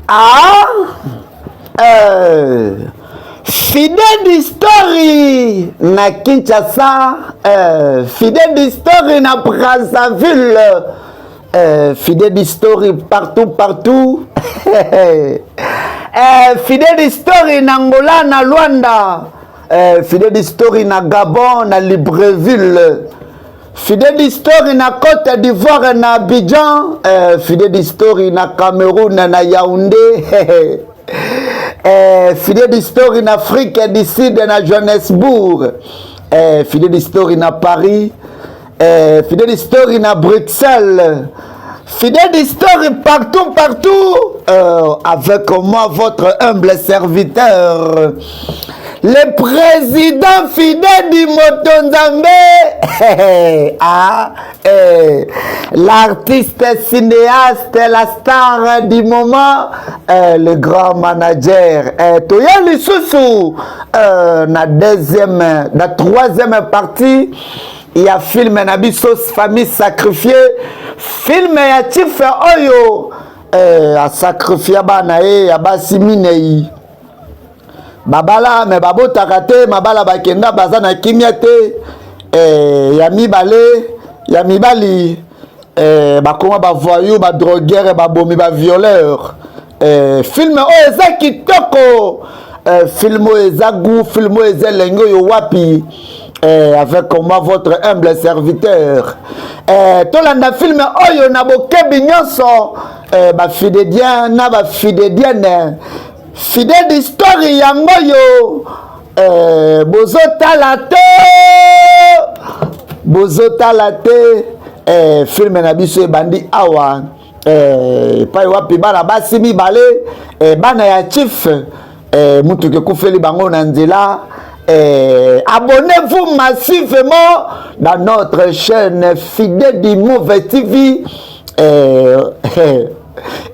Ah Fidèle Story na Kinshasa, Fidèle Story na Brazzaville, Fidèle Story partout partout. Fidèle Story na Angola, na Luanda, Fidèle Story na Gabon, na Libreville. Fidèle Story na Côte d'Ivoire, na Abidjan, Fidèle Story na Cameroun, na Yaoundé, Fidèle Story na Afrique du Sud, na Johannesburg, Fidèle Story na Paris, Fidèle Story na Bruxelles, Fidèle Story partout partout, avec moi votre humble serviteur, le président Fidèle du Motonzambe, ah, l'artiste cinéaste, la star du moment, le grand manager, Toya lisusu, na deuxième, na troisième partie, il y a film na biso Famille sacrifiée, film ya chief oyo asacrifier bana ye ya basi minei. Babala me babotaka te, mabala bakenda baza na kimia te. Ya mibale ya mibali bakoma bavoyou, badrogueur, babomi, bavioleur. Film oyo eza kitoko, film oyo eza goût, film oyo eza elenge oyo wapi. Avec moi votre humble serviteur, tolanda film oyo na bokebi nyonso, bafidédien na bafidédienne. Fidèle Story yango oyo, bozotala te, bozotala te. Film na biso ebandi awa, epai wapi bana basi mibale, bana ya chief, mutuka ekufeli bango na nzela. Abonnez-vous massivement dans notre chaîne Fidèle du Mauvais TV.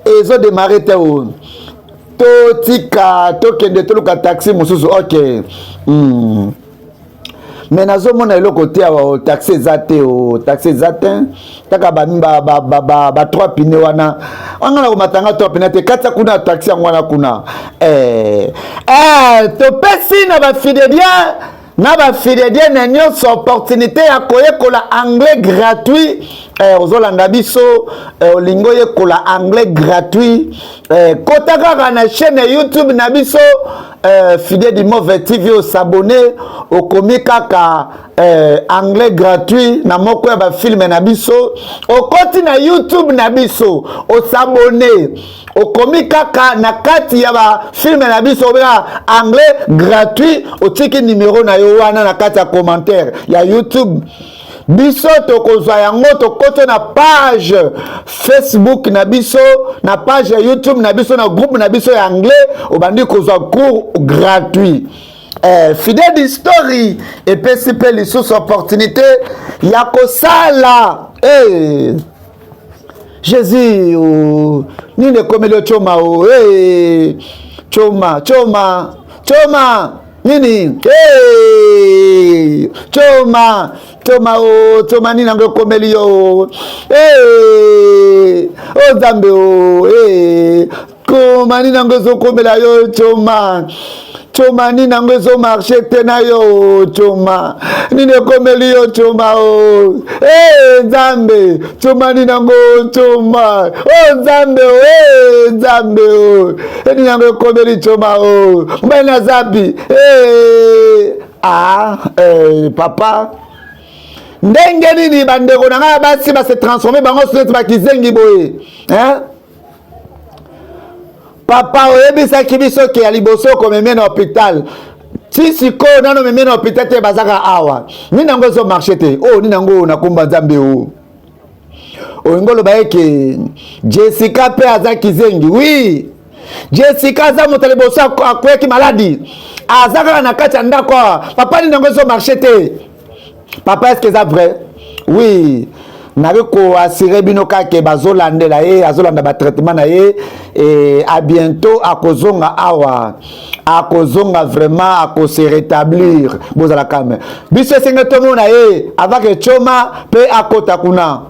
Ezodémarrer te o totika, tokende toluka taxi mosusu. Ok. Me nazomona eloko te awa. Taxi eza te o, taxi eza te, kaka ba trois pneus wana. Wanga na komatanga trois pneus te, kati kuna taxi yango wana kuna. Topesi na bafidélien na bafidélienne nyonso opportunité ya koyekola anglais gratuit. Ozolanda biso, olingi oyekola anglais gratuit, kota kaka na chaîne YouTube na biso, Fidèle du Mauvais TV, os'abonner, okomi kaka anglais gratuit na moko ya bafilm na biso. Okoti na YouTube na biso, os'abonner, okomi kaka na kati ya bafilm na biso, obenga anglais gratuit, otiki numero na yo wana na kati ya commentaire ya YouTube. Biso tokozwa yango, tokoti na page Facebook na biso, na page ya YouTube na biso, na groupe na biso ya anglais, obandi kozwa cours gratuit. Fidèle Story epesi mpe lisusu opportunité ya kosala. Jésus oh, nini ekomeli yo Choma o? Choma, Choma, Choma, nini? Hey! Choma, Choma o, Choma, nini yango ekomeli yo? Hey! O Nzambe o, hey! Koma nini yango ezokomela yo Choma? Choma, nini yango ezomarcher te na yo Choma? Nini ekomeli yo Choma o? E Nzambe, Choma, nini yango Choma? O Nzambe o, e Nzambe o, nini yango ekomeli Choma o? Mobali na zapi. Ah, papa, ndenge nini bandeko na ngai ya basi base transformer bango so neti bakizengi boye, hein? Papa, oyebisaki biso ke ya liboso okomemie na hôpital, ti sikoyo nano memie na hôpital te, bazaka awa. Nini yango ezomarcher te oyo? Nini yango nakomba Nzambe o? Olingi oloba eke Jessica mpe aza kizengi? Oui, Jessica aza moto ya liboso akweyaki maladi, aza kaka na kati ya ndako awa. Papa, nini yango ezomarcher te? Papa, est-ce eza vrai? Oui, nakoki koassurer bino kaka bazolandela ye, azolanda batraitement na ye e, à bientôt akozonga awa, akozonga vraiment, akose rétablir. Bozala calme, biso esenge tomona ye avant ke Choma mpe akota kuna,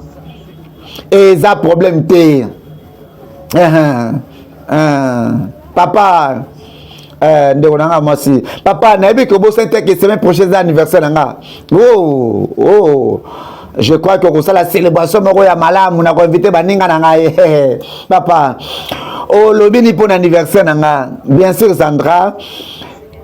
eza problème te. Papa eh, ndeko na nga mwasi papa nayebi ke obosani te ke semaine prochaine eza anniversaire na nga oh, oh. Je crois que okosala célébration moko ya malamu na koinvite baninga na ngai. Papa olobi ni mpo na anniversaire na nga? Bien sûr Sandra,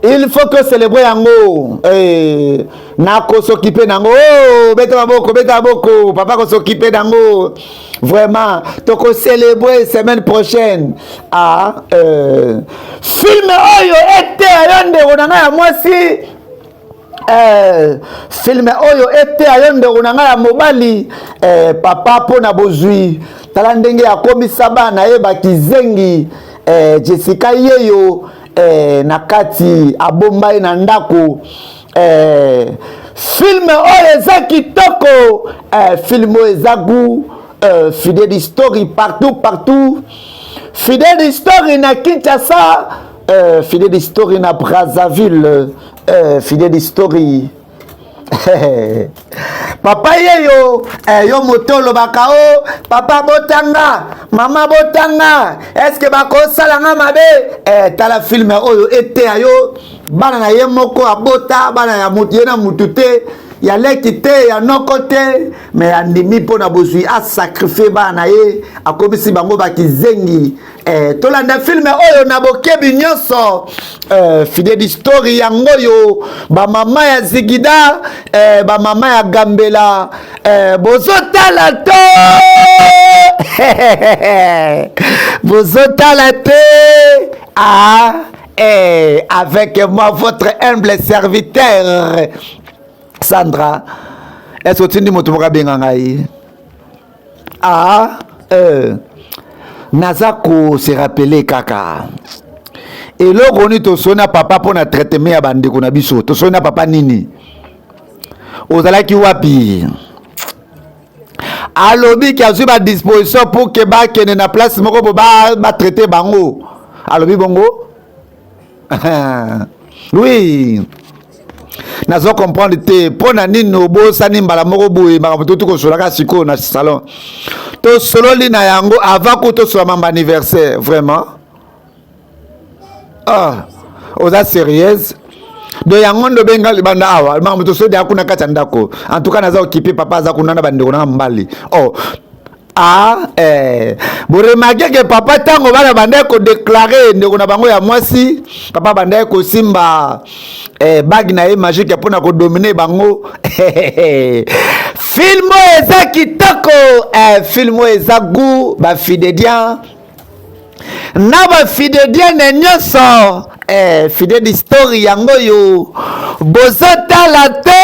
il faut que célébrer yango eh, nakosokipe nango. Oh, beta maboko, beta maboko papa, kosokipe nango vraiment. Tokocélébrer semaine prochaine. Ah, film oyo eteya yo ndeko na ngai ya mwasi, film oyo eteya yo ndeko na ngai ya mobali. Papa mpo na bozwi, tala ndenge akomisa bana ye bakizengi. Jessica yeyo na kati abomba ye na ndako. Film oyo eza kitoko, film oyo eza goût. Fidèle Story partout partout, Fidèle Story na Kinshasa, Fidèle Story na Brazzaville, Fidèle Story. Papa yeyo, yo moto olobaka o papa botanga, mama botanga, eske bakosala nga mabe? Tala film oyo eteya yo. Bana na ye moko abota, bana ya mutu ye na mutu te, ya leki te, ya noko te, me andimi mpo na bozwi asacrifie bana na ye, akomisi bango bakizengi. Tolanda film oyo na bokebi nyonso. Fidèle Story yango oyo. Bamama ya Zigida, bamama ya Gambela, bozotala to bozotala te? Ah, avec moi, votre humble serviteur Sandra. Est-ce que otindi moto moko abenga ngai? Ah, naza kose rappeler kaka eloko nini tosoli na papa mpo na traitement ya bandeko na biso. Tosoli na papa nini? Ozalaki wapi? Alobi ke azwi badisposition pour ke bakende na place moko po batraite bango. Alobi bongo. Oui, nazo comprendre te mpo na nini obosani mbala moko boye makambo toti kosolaka sikoyo na salon. Tosololi na yango avant ko tosola mamba anniversaire. Vraiment, ah, oza sérieuse? Donc yango nde obenga libanda awa? Makambo tosoli ya kuna kati ya ndako. En tout cas naza occupé, papa aza kuna na bandeko nanga mobali. Oh, ah, boremarquer ke papa, ntango bana bandaki kodéclarer ndeko na bango ya mwasi, papa bandaki kosimba bague na ye magique mpona kodominer bango. Film oyo eza kitoko, film oyo eza goût. Bafidédiens na bafidédienne nyonso, Fidèle Story yango oyo. Bozotala te,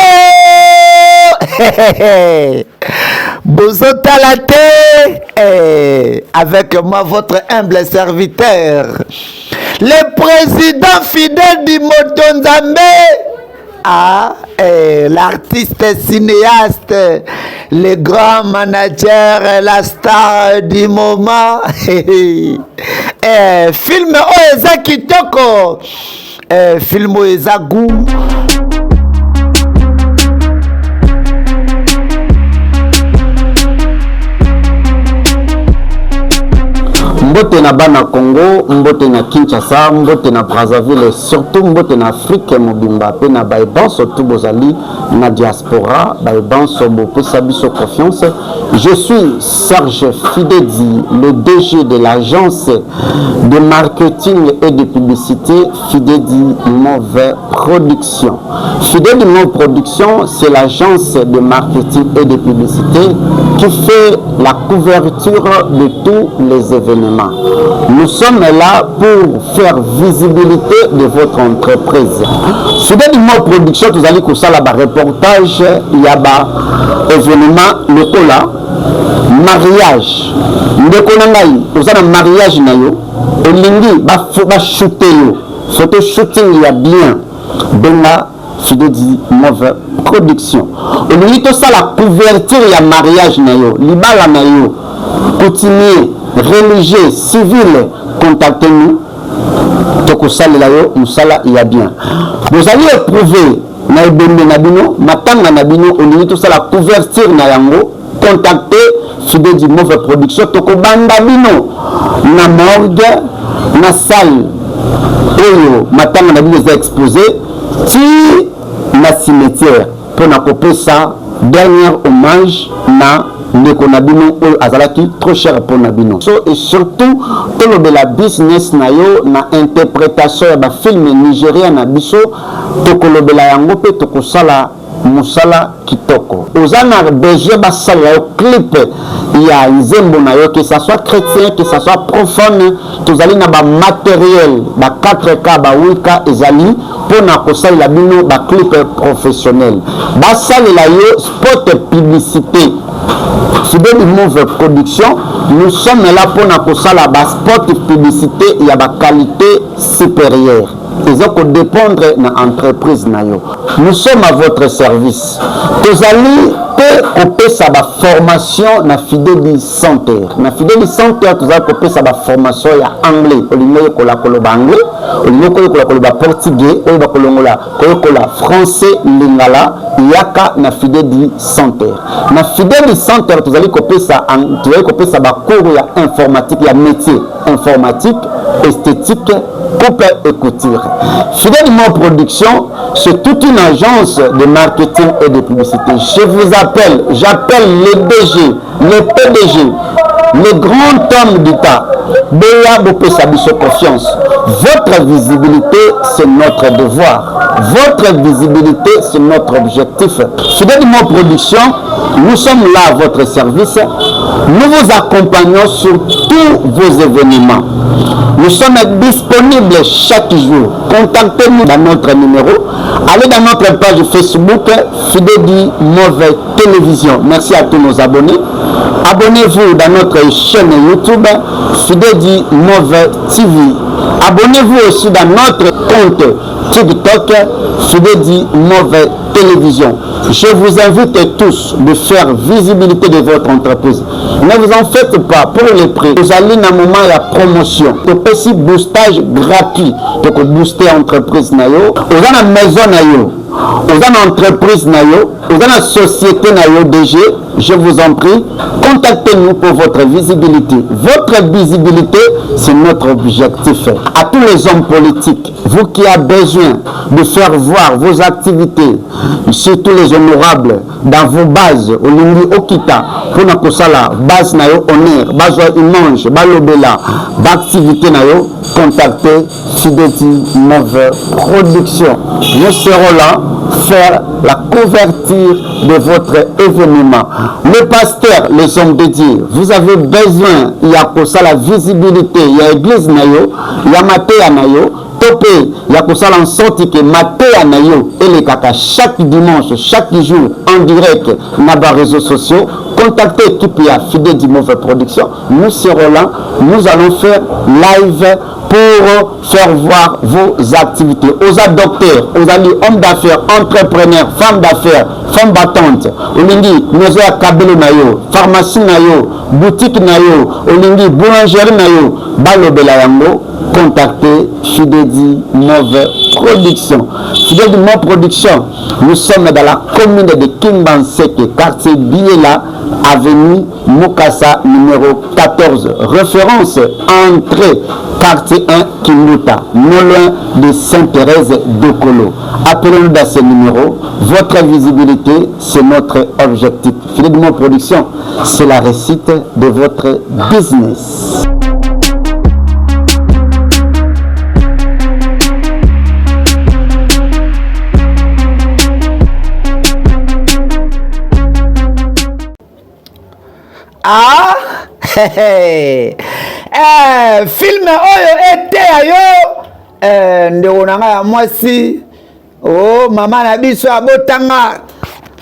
bozotala te? Avec moi, votre humble serviteur, le président fidèle du moto Nzambe. Ah, l'artiste cinéaste, le grand manager, la star du moment. Film oyo eza kitoko, film oyo eza goût. Mbote na bana Congo, mbote na Kinshasa, mbote na Brazzaville, surtout mbote na Afrique mobimba mpe na baebanso tu bozali na diaspora, baebanso bopesa biso confiance. Je suis Serge Fidedi, le DG de l'agence de marketing et de publicité Fidedi Move Production. Fidedi Move Production, c'est l'agence de marketing et de publicité qui fait la couverture de tous les événements. Nous sommes là pour faire visibilité de votre entreprise. Fidedi Move Production, tozali kosala ba reportage ya ba événement lokola mariage. Ndeko na ngai, oza na mariage na yo, olingi bashooter yo photo shooting ya bien, benga Fidedi Move Production. Olingi tosala couverture ya mariage na yo, libala na yo, coutumier, religieux, civil, contactez nous, tokosalela yo mosala ya bien. Bozali éprouvé na ebembe na bino, matanga na bino, olingi tosala couverture na yango, contacte Fidedi Move Production. Tokobanda bino na morgue. na salle oyo matanga na bino eza expose ti na cimetière mpo na kopesa dernier hommage na ndeko na bino oyo azalaki trop cher mpo na bino. So et surtout tolobela business na yo na interpretation ya bafilme nigeria na biso, tokolobela yango mpe tokosala mosala kitoko. Oza na besoin basalela yo clip ya nzembo na yo, que ça soit chrétien, que ça soit profane, tozali na bamateriel ba 4K, ba 8K ezali mpo na kosalela bino baclip professionnel, basalela yo spot publicité. Fidèle Move Production, nous sommes là mpo na kosala baspot publicité ya baqualité supérieure. Eza kodépendre na entreprise na yo. Nous sommes à votre service. Tozali mpe kopesa baformation na Fideli Center. Na Fideli Center tozali kopesa baformation ya anglais. Olingi oyekola koloba anglais, olingi koyekola koloba portugais, oyo bakolongola koyekola français, lingala, yaka na Fideli Center. Na Fideli Center tozali kopesa bacours ya informatique, ya métier informatique, esthétique, coupe et couture. Fidèle Mo Production, c'est toute une agence de marketing et de publicité. Je vous appelle, j'appelle les DG, les PDG, les grands hommes d'État. Boya bopesa biso confiance. Votre visibilité, c'est notre devoir. Votre visibilité, c'est notre objectif. Fidèle Mo Production, nous sommes là à votre service. Nous vous accompagnons sur tous vos événements. Nous sommes disponibles chaque jour. Contactez-nous dans notre numéro. Allez dans notre page Facebook, Fidèle Mauvais Télévision. Merci à tous nos abonnés. Abonnez-vous dans notre chaîne YouTube, Fidèle Mauvais TV. Abonnez-vous aussi dans notre compte TikTok, Fidèle Mauvais Télévision. Je vous invite tous de faire visibilité de votre entreprise. Ne vous en faites pas pour les prix. Vous allez dans un moment ya promotion. Topesi boostage gratuit. Donc booster entreprise na yo. Oza na maison na yo. Oza na entreprise na yo. Oza na société na yo DG. Je vous en prie, contactez-nous pour votre visibilité. Votre visibilité, c'est notre objectif. À tous les hommes politiques, vous qui avez besoin de faire voir vos activités, surtout les honorables, dans vos bases, olingi okita, mpona kosala base na yo honneur, bazwa image, balobela baactivité na yo, contactez Fideti Move Production. Nous serons là faire la couverture de votre événement. Le pasteur, les hommes de Dieu, vous avez besoin, il y a la visibilité, il y a église na yo, il y a mateya na yo, to mpe ya kosala en sorte que mateya na yo elekaka chaque dimanche, chaque jour en direct na baréseaux sociaux. Contactez équipe ya Fidèle du Mauvais Production. Nous serons là, nous allons faire live pour faire voir vos activités. Aux docteurs, aux hommes d'affaires, entrepreneurs, femmes d'affaires, femmes battantes, olingi maison ya kabelo na yo, pharmacie na yo, boutique na yo, olingi boulangerie na yo, balobela yango, contactez Fidedi Move Production. Fidedi Move Production, nous sommes dans la commune de Kimbanseke, quartier Biela, avenue Mukasa, numéro 14. Référence, entrée, quartier 1, Kimbuta, non loin de Sainte-Thérèse de Colo. Appelez-nous dans ce numéro. Votre visibilité, c'est notre objectif. Fidedi Move Production, c'est la réussite de votre business. Ah, film oyo eteya yo, ndeko na ngai ya mwasi. O oh, mama na biso abotanga,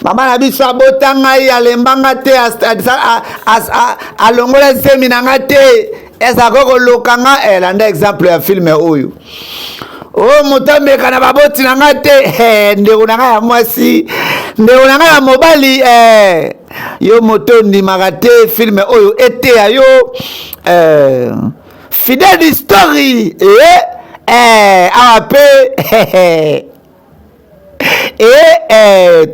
mama na biso abota ngai, alembanga te, alongola zemi na nga te, ezalaka koluka nga. Landa exemple ya film oyo. O moto ameka na baboti na nga te. Ndeko na ngai ya mwasi, ndeko na ngai ya mobali, yo moto ondimaka te, film oyo eteya yo. Fidèle Story awa mpe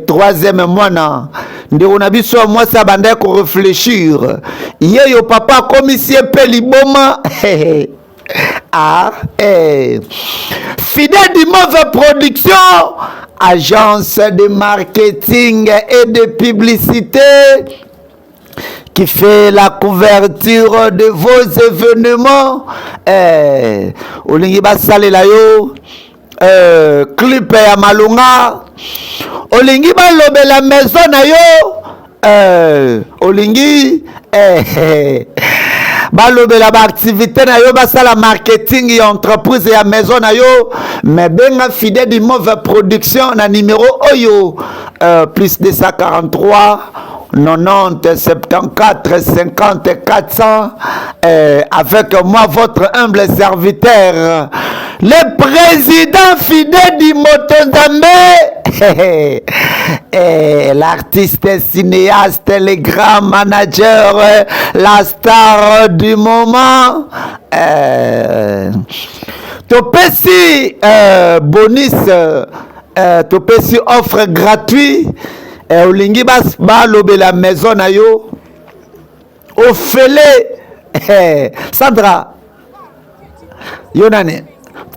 troisième mwana, ndeko na biso ya mwasi abandaki korefléchir ye yo, papa akomisi ye mpe liboma. Ah, eh. Fidèle du Mauve Production, agence de marketing et de publicité qui fait la couverture de vos événements. Eh, olingi basalela yo eh, clip ya malonga, olingi balobela maison na yo, eh, olingi eh, balobela baactivité na yo, basala marketing ya entreprise ya maison na yo, mais benga Fidèle du Mauve Production na numéro oyo, plus 243 90 74 50 400, avec moi, votre humble serviteur, le président Fidèle du Motonzambe, l'artiste cinéaste, le grand manager, la star du moment. Topesi bonus, topesi offre gratuit. Olingi balobela maison na yo ofele. Sandra, yo nani?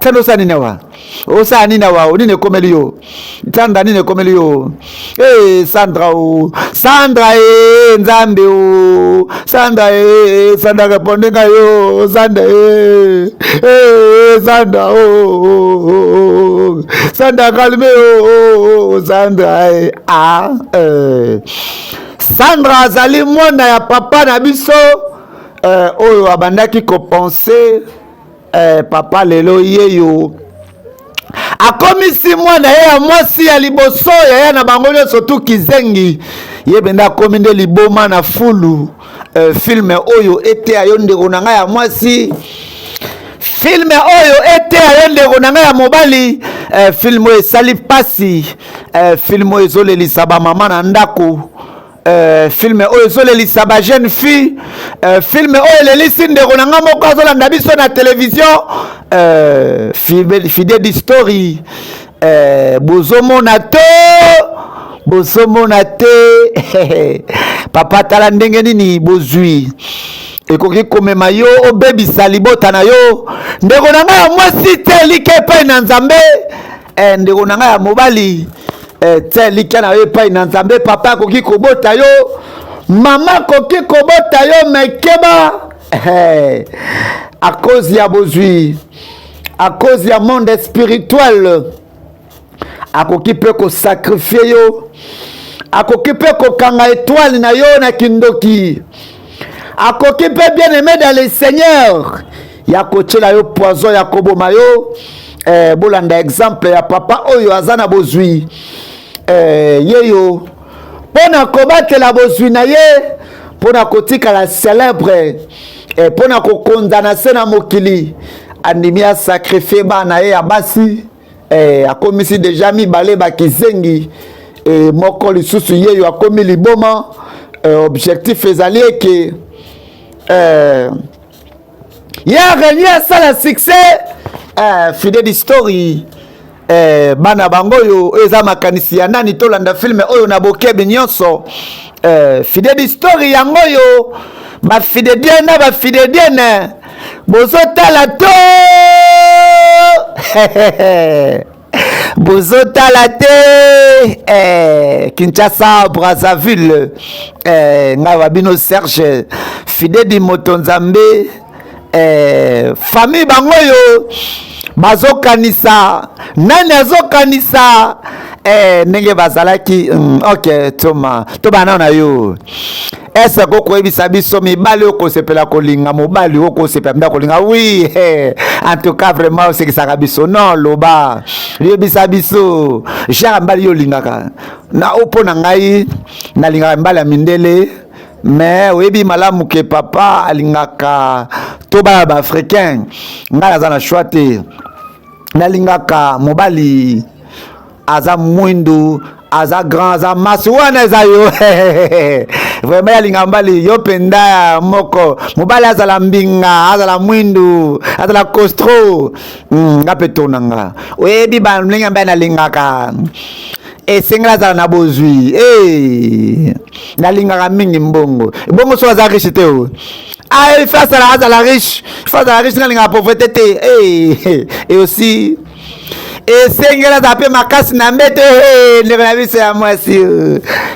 Sandra, osala nini awa? Osala nini awa? Nini ekomeli yo, Sandra? Nini ekomeli yo? Hey, Sandra o, Sandra e, Nzambe o, Sandra e, Sandra, répondre ngai yo, Sandra e, e Sandra o, o, o, Sandra, calme o, o, Sandra e. Ah, eh. Sandra azali mwana ya papa na biso oyo abandaki kopenser papa lelo yeyo akomisi mwana ye ya mwasi ya liboso, yaya na bango nyonso tu, kizengi. Ye mpenza akomi nde liboma na fulu. Film oyo eteya yo, ndeko na ngai ya mwasi. Film oyo eteya yo, ndeko na ngai ya mobali. Film oyo esali mpasi. Film oyo ezolelisa bamama na ndako. Film oyo ezolelisa bajeune fille. Film oyo elelisi ndeko na ngai moko azolanda biso na télévision. Fide d'history, bozomona to bozomona te? Papa, tala ndenge nini bozwi ekoki komema yo obebisa libota na yo. Ndeko na ngai ya mwasi, te elikya epai na Nzambe. Ndeko na ngai ya mobali, te elikya na yo epai na Nzambe. Papa akoki kobota yo, mama akoki kobota yo, mais keba, à cause ya bozwi, à cause ya monde spirituel, akoki mpe kosacrifier yo, akoki mpe kokanga étoile na yo na kindoki, akoki mpe, bien aimé dans le Seigneur, ya kotiela yo poison ya koboma yo. Bolanda exemple ya papa oyo aza na bozwi. Yeyo mpo na kobatela bozwi na ye, mpo na kotikala célèbre, mpo na kokonza na se na mokili, andimi asacrifier bana ye ya basi. Akomisi déjà mibale bakizengi, moko lisusu yeyo akomi liboma. Objectif ezali eke ye arenie asala succès. Fide d'history, bana bango oyo, oyo eza makanisi ya nani? Tolanda film oyo na bokebi nyonso. Fide d'history yango oyo, bafidedienne na bafidedienne, bozotala to bozotala te? Kinshasa, Brazzaville, ngai wa bino Serge Fidedi Moto Nzambe. Famille bango oyo bazokanisa nani? Azokanisa ndenge bazalaki. Ok, toma tobana na yo. Ese kokoyebisa biso mibali oyo kosepela kolinga, mobali oyo kosepela mnda kolinga? Oui, en tout cas vraiment osekisaka biso. Non, loba, yebisa biso genre mibali yo olingaka. Na mpo na ngai, nalingaka mibali ya mindele, mais oyebi malamu ke papa alingaka to bana baafricain. Ngai naza na choix te. Nalingaka mobali aza mwindu, aza grand, aza masi. Wana eza yo vraiment yalinga mobali yo mpenza moko. Mobali azala mbinga, azala mwindu, azala costaud. Nga mpe to na nga, oyebi bandenge mpe nalingaka, esengeli azala na bozwi. Hey, nalingaka mingi mbongo. Bongo so aza riche te o? Ah, il faut azala azala riche, il faut azala riche, nga alingaka pauvreté te. Hey, et aussi esengeli azala mpe makasi na mbeto. Hey, ndeko na biso ya mwasi,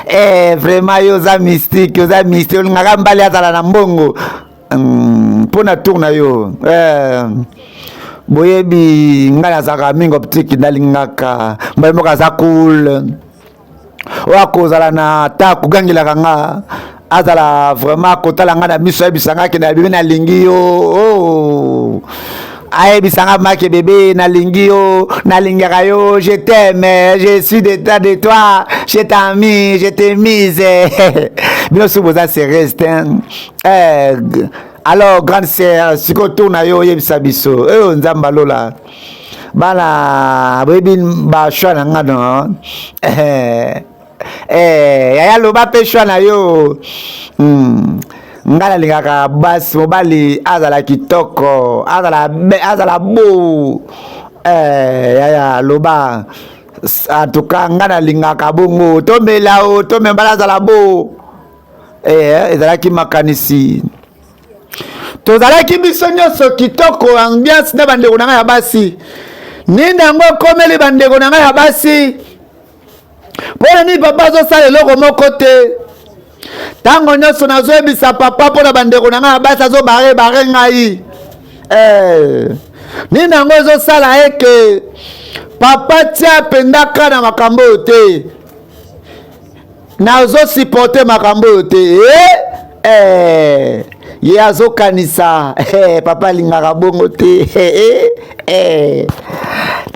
hey, vraiment yo oza mystique, oza mystique, olingaka mbali azala na mbongo mpo na tour na yo. Boyebi ngai nazalaka mingi optique, nalingaka mbali moko aza cool, oyo akozala na ata kogangelaka nga, azala vraiment kotala nga na miso, ayebisa nga akende na bebe, nalingi yo. Oh. Ayebisa nga make bebe, nalingi yo, nalingaka yo, je t'aime, je suis d'état de toi, je t'aime, je te mise. Bino soki boza sérieuse te. Eh, alors grande sœur, sikoyo tour na yo, oyebisa biso oyo. Nzambe alola, bana boyebi bachoix na nga no. Eh, eh, yaya, loba mpe choix na yo. Ngai nalingaka basi, mobali azala kitoko, azala, azala beau. Eh, yaya, loba. En tout cas ngai nalingaka bongo, tomela o tomembala, azala beau. Eh, ezalaki makanisi, tozalaki biso nyonso kitoko, ambiance na bandeko na ngai ya basi. Nini yango ekomeli bandeko na ngai ya basi? Mpo na nini papa azosala eloko moko te? Ntango nyonso nazoyebisa papa mpo na bandeko na ngai ya basi, azobare bare ngai. Eh, nini yango ezosala eke papa tia mpendaka na makambo oyo te? Nazosupporte makambo oyo te. Eh? Eh, ye azokanisa eh, papa alingaka bongo te. Eh, eh.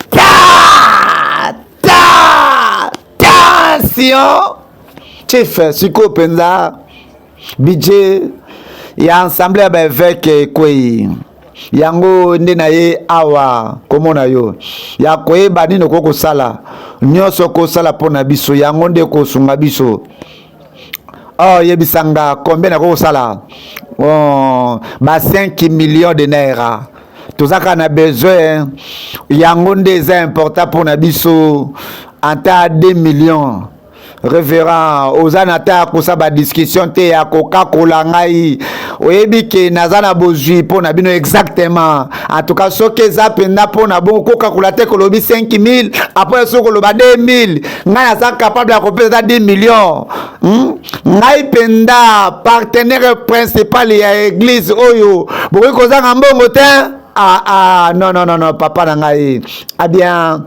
Ta ta tension, chief. Sikoyo mpenza budget ya ensemble ya baévêque ekwei, yango nde na ye awa komona yo ya koyeba nini okoki kosala. Nyonso okosala mpo na biso, yango nde kosunga biso. Oh, yebisa nga combien nakoki kosala. Oh, ba 5 millions de naira toza kaka na besoin, yango nde eza important mpo na biso. Ata 2 millions, révérend, oza na ta ya kosala badiscussion te ya kokakola ngai. Oyebi ke naza na bozwi mpo na bino exactement. En tout cas soki eza mpenza mpo na bongo, kokakola te. Kolobi 5000, après soki koloba 2000, ngai naza capable ya kopesa ata 10 millions, Ngai mpenza partenaire principal ya église oyo, bokoki kozanga mbongo te. Ah, ah, non, non, non, non, papa na ngai, ah bien,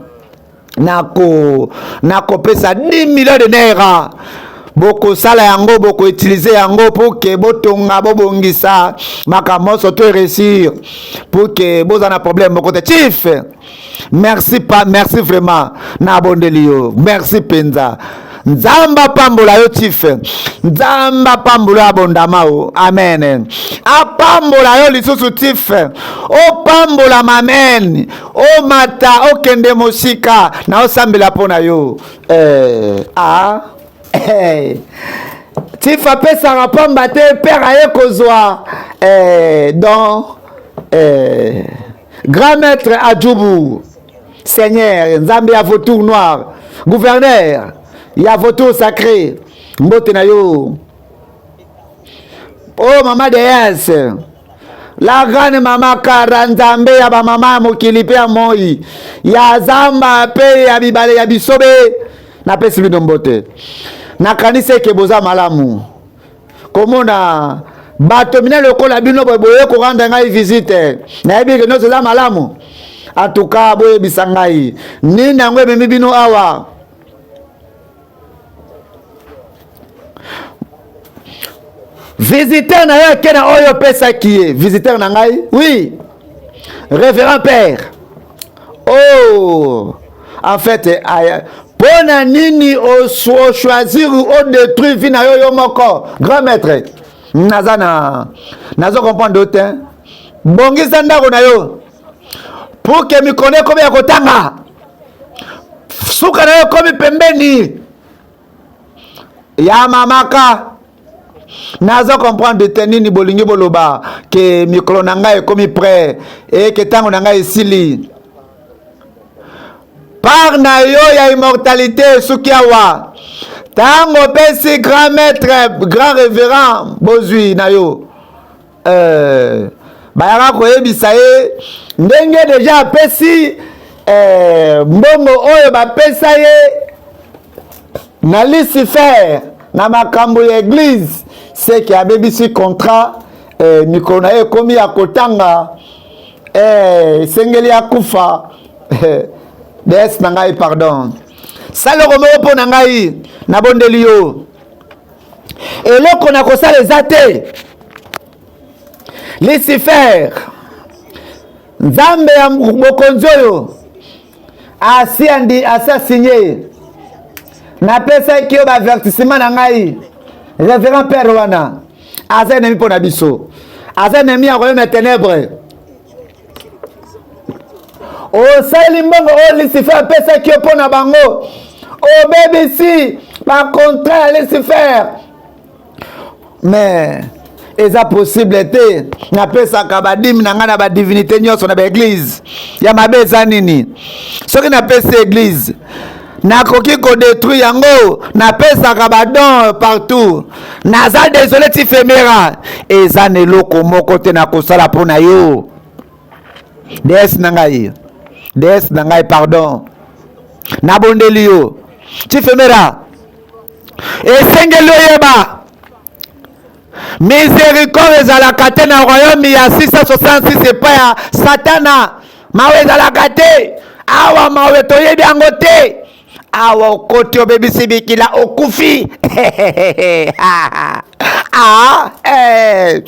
nakopesa 10 millions de naira. Bokosala yango, bokoutiliser yango pour ke botonga, bobongisa makambo nyonso to réussir, pour ke bozala na problème moko te. Chief, merci pa, merci vraiment, nabondeli yo, merci mpenza. Nzambe apambola yo, chief. Nzambe apambola yo, abondama o. Amen. Apambola yo lisusu, chief. Opambolama, amen. Omata, okende mosika, na osambela mpo na yo. Eh, ah, eh. Chief apesaka pamba te, père aye kozwa. Eh, donc eh, grand maître Adjubu, seigneur Nzambe ya vautour noir, gouverneur ya vautour sacré, mbote na yo. Oh, mama déesse, la grande mama Kara, Nzambe ya bamama ya mokili mpe ya moi, ya zamba mpe ya bibale, ya bisobe, napesi bino mbote. Nakanisi eke boza malamu komona bato minene lokola bino boye boye korendre ngai visite. Nayebi ke nyonso eza malamu. En tout cas boyebisa ngai nini yango ememi bino awa. Visiteur na yo ake na oyo opesaki ye. Visiteur na ngai? Oui, révérend père. Oh, en fait, mpo na nini ochoisir odétruire vie na yo yo moko? Grand maître, naza na nazo comprendre yo te. Bongisa ndako na yo pour ke mikolo ekomi ya kotanga, suka na yo ekomi pembeni ya mamaka. Naza comprendre te nini bolingi boloba ke mikolo na ngai ekomi près, eke ntango na ngai esili. Part na yo ya immortalité esuki awa ntango opesi grand maître, grand révérend bozwi na yo. Bayaka koyebisa ye ndenge deja apesi mbongo oyo bapesa ye na Lucifer na makambo ya eglise, seke abebisi contrat. Mikolo na ye ekomi ya kotanga, esengeli akufa. Déesse na ngai, pardon, saloko moko mpo na ngai, nabondeli yo. Eloko na kosala eza te. Lucifer, nzambe ya bokonzi oyo asi andi asi asinye, napesaki yo baavertissement na ngai. Révérend père wana aza ennemi mpo na biso, aza ennemi ya royaume ya ténèbre. Osaleli mbongo oyo Lucifer apesaki yo mpo na bango, obebisi bacontrat ya Lucifer. Mais eza possible te. Napesaka badîme na ngai na badivinité nyonso na baeglise ya mabe. Eza nini soki napesi eglise? Nakoki kodétruire yango. Napesaka badon partout. Naza désolé, tifemera eza na eloko moko te nakosala mpo na yo. Déesse na ngai, déesse na ngai, pardon, nabondeli yo. Tifemera, esengeli oyeba, miséricorde ezalaka te na royaume ya 666 epai ya Satana. Mawa ezalaka te awa, mawe toyebi yango te awa. Okoti, obebisi bikila, okufi. Ah, eh.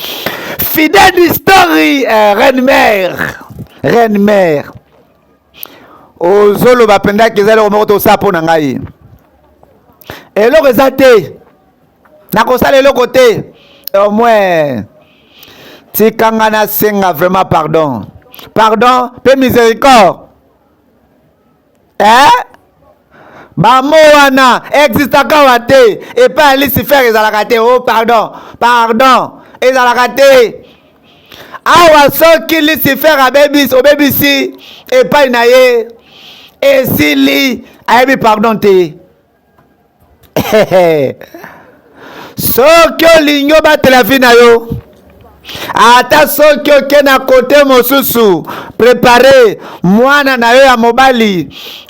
Fidèle history, eh, reine mère, reine mère, ozoloba mpendaki eza eloko moko tosala mpo na ngai. Eloko eza te, nakosala eloko te. Au moins tikanga nasenga vraiment pardon, pardon mpe miséricorde, eh? Bamo wana existaka wa te epai ya Lucifer, ezalaka te. Oh, pardon, pardon ezalaka te awa. Soki Lucifer abebisi, obebisi epai na ye, esili, ayebi pardon te. Soki olingi obatela vie na yo, ata soki oke na kote mosusu, prépare mwana na yo ya mobali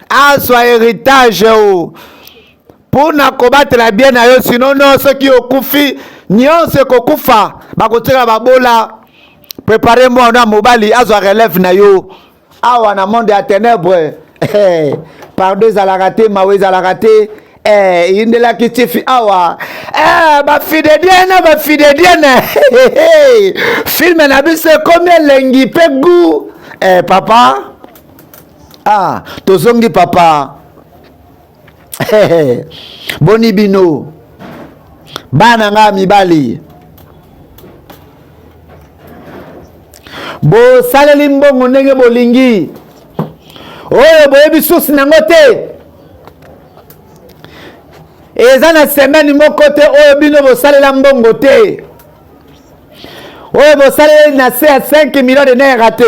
azwa héritage o mpona kobatela bien na yo. Sinon no, soki okufi, nyonso ekokufa, bakotika babola. Prépare mwana ya mobali azwa relève na yo. Awa na monde ya ténèbre, pardon ezalaka te, mawa ezalaka te. Eyindelaki tifi awa, bafidediene, bafidediene, film na biso ekomi elengi mpe gu. Papa, ah, tozongi papa. Boni bino bana nga mibali, bosaleli mbongo ndenge bolingi, oyo boyebi susi nango te. Eza na semaine moko te oyo bino bosalela mbongo te, oyo bosaleli na se ya 5 millions de naira te.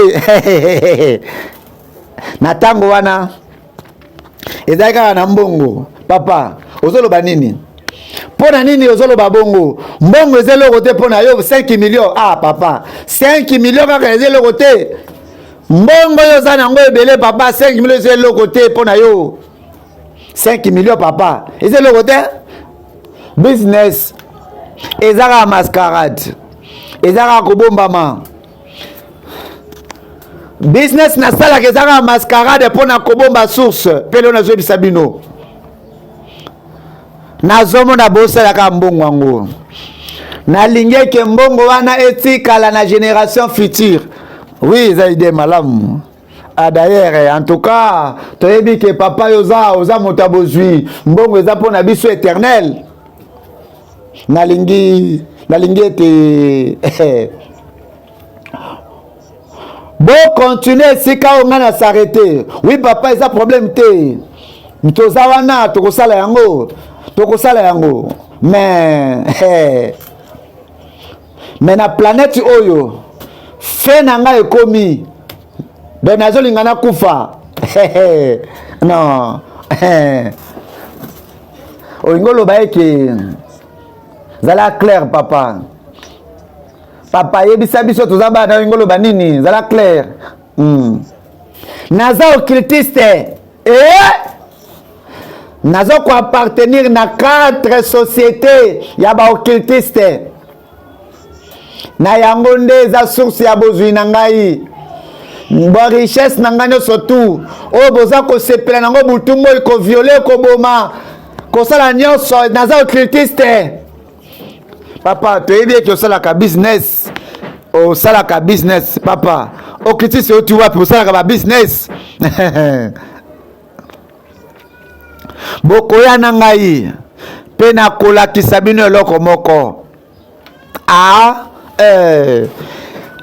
Na ntango wana ezali kaka na mbongo. Papa, ozoloba nini? Mpo na nini ozoloba bongo? Mbongo eza eloko te mpo na yo, 5 millions? Ah papa, 5 millions kaka eza eloko te? Mbongo oyo oza nango ebele papa, 5 millions eza eloko te mpo na yo? 5 millions papa eza eloko te? Business eza kaka mascarade, eza kaka kobombama. Business nasalaka eza kaka mascarade mpo na kobomba source. Mpe lelo nazoyebisa bino, nazomona bosalaka mbongo yango, nalingi eke mbongo wana etikala na génération future. Oui, eza idée malamu. Ah, d'ailleurs, en tout cas toyebi ke papa yo oza moto ya bozwi, mbongo eza mpo na biso éternel. Nalingi ete bocontinue esika oyo ngai na s'arrêter. Oui papa, eza problème te, toza wana, tokosala yango, tokosala yango. Mais na planète oyo, fin na ngai ekomi, donc nazolinga nakufa. Non, olingi oloba eke zala clair papa. Papa yebisa biso toza bana olingi oloba nini? Zala clair. Naza occultiste. Eh? Naza ko appartenir na 4 sociétés ya ba occultiste. Na yango nde eza source ya bozwi na ngai. Ba richesse na ngai nyonso tout oyo boza kosepela nango butu moi, koviole, koboma, kosala nyonso, naza occultiste. Papa, toyebi eke osalaka business, osalaka business papa. Occultiste oti wapi? Osalaka ba business? Bokoya na ngai mpe nakolakisa bino eloko moko.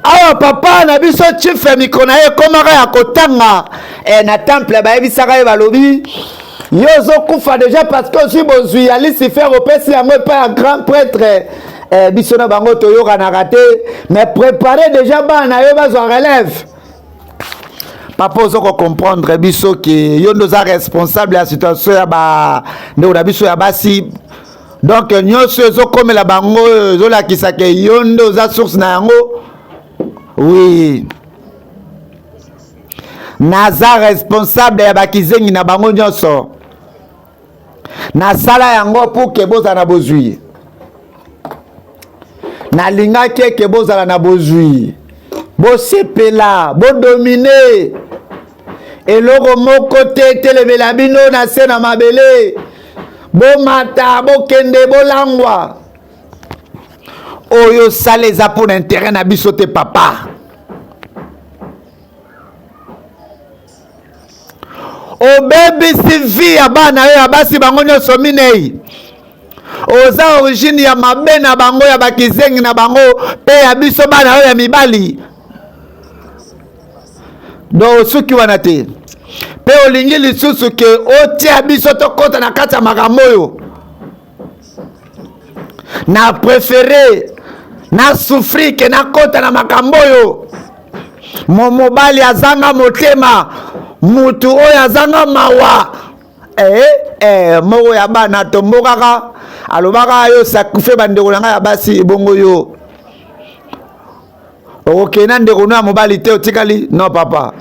Awa papa na biso chief ya mikro na ye ekomaka ya kotanga na temple, bayebisaka ye, balobi yo ozokufa déjà parce que ozwi bozwi ya Lucifer, opesi yango epai ya grand prêtre. Biso na bango toyokanaka te, mais préparer déjà bana na yo bazwa relève. Papa, ozo kocomprendre biso ke yo nde oza responsable ya situation ya bandeko na biso ya basi. Donc nyonso ezokomela bango oyo ezolakisa ke yo nde oza source na yango. Oui, naza responsable ya bakizengi na bango nyonso. Nasala yango pour ke bozala na bozwi. Nalingaki eke bozala na bozwi, bosepela, bodomine. Eloko moko te etelemela bino na se na mabele. Bomata, bokende, bolangwa. Oyo sala eza mpo na intérêt na biso te papa. Obebisi vie ya bana yo ya basi bango nyonso minei. Oza origine ya mabe na bango, ya bakizengi na bango mpe ya biso bana oyo ya mibali. Donc osuki wana te, mpe olingi lisusu ke otia biso tokɔta na kati ya makambo oyo. Na préféré na souffrir ke nakɔta na makambo oyo. Mobali azanga motema, mutu oyo azanga mawa. Moko ya bana tombokaka alobaka yo sacrifier bandeko na ngai ya basi, ebongo yo okokende na ndeko no ya mobali te, otikali. Non papa,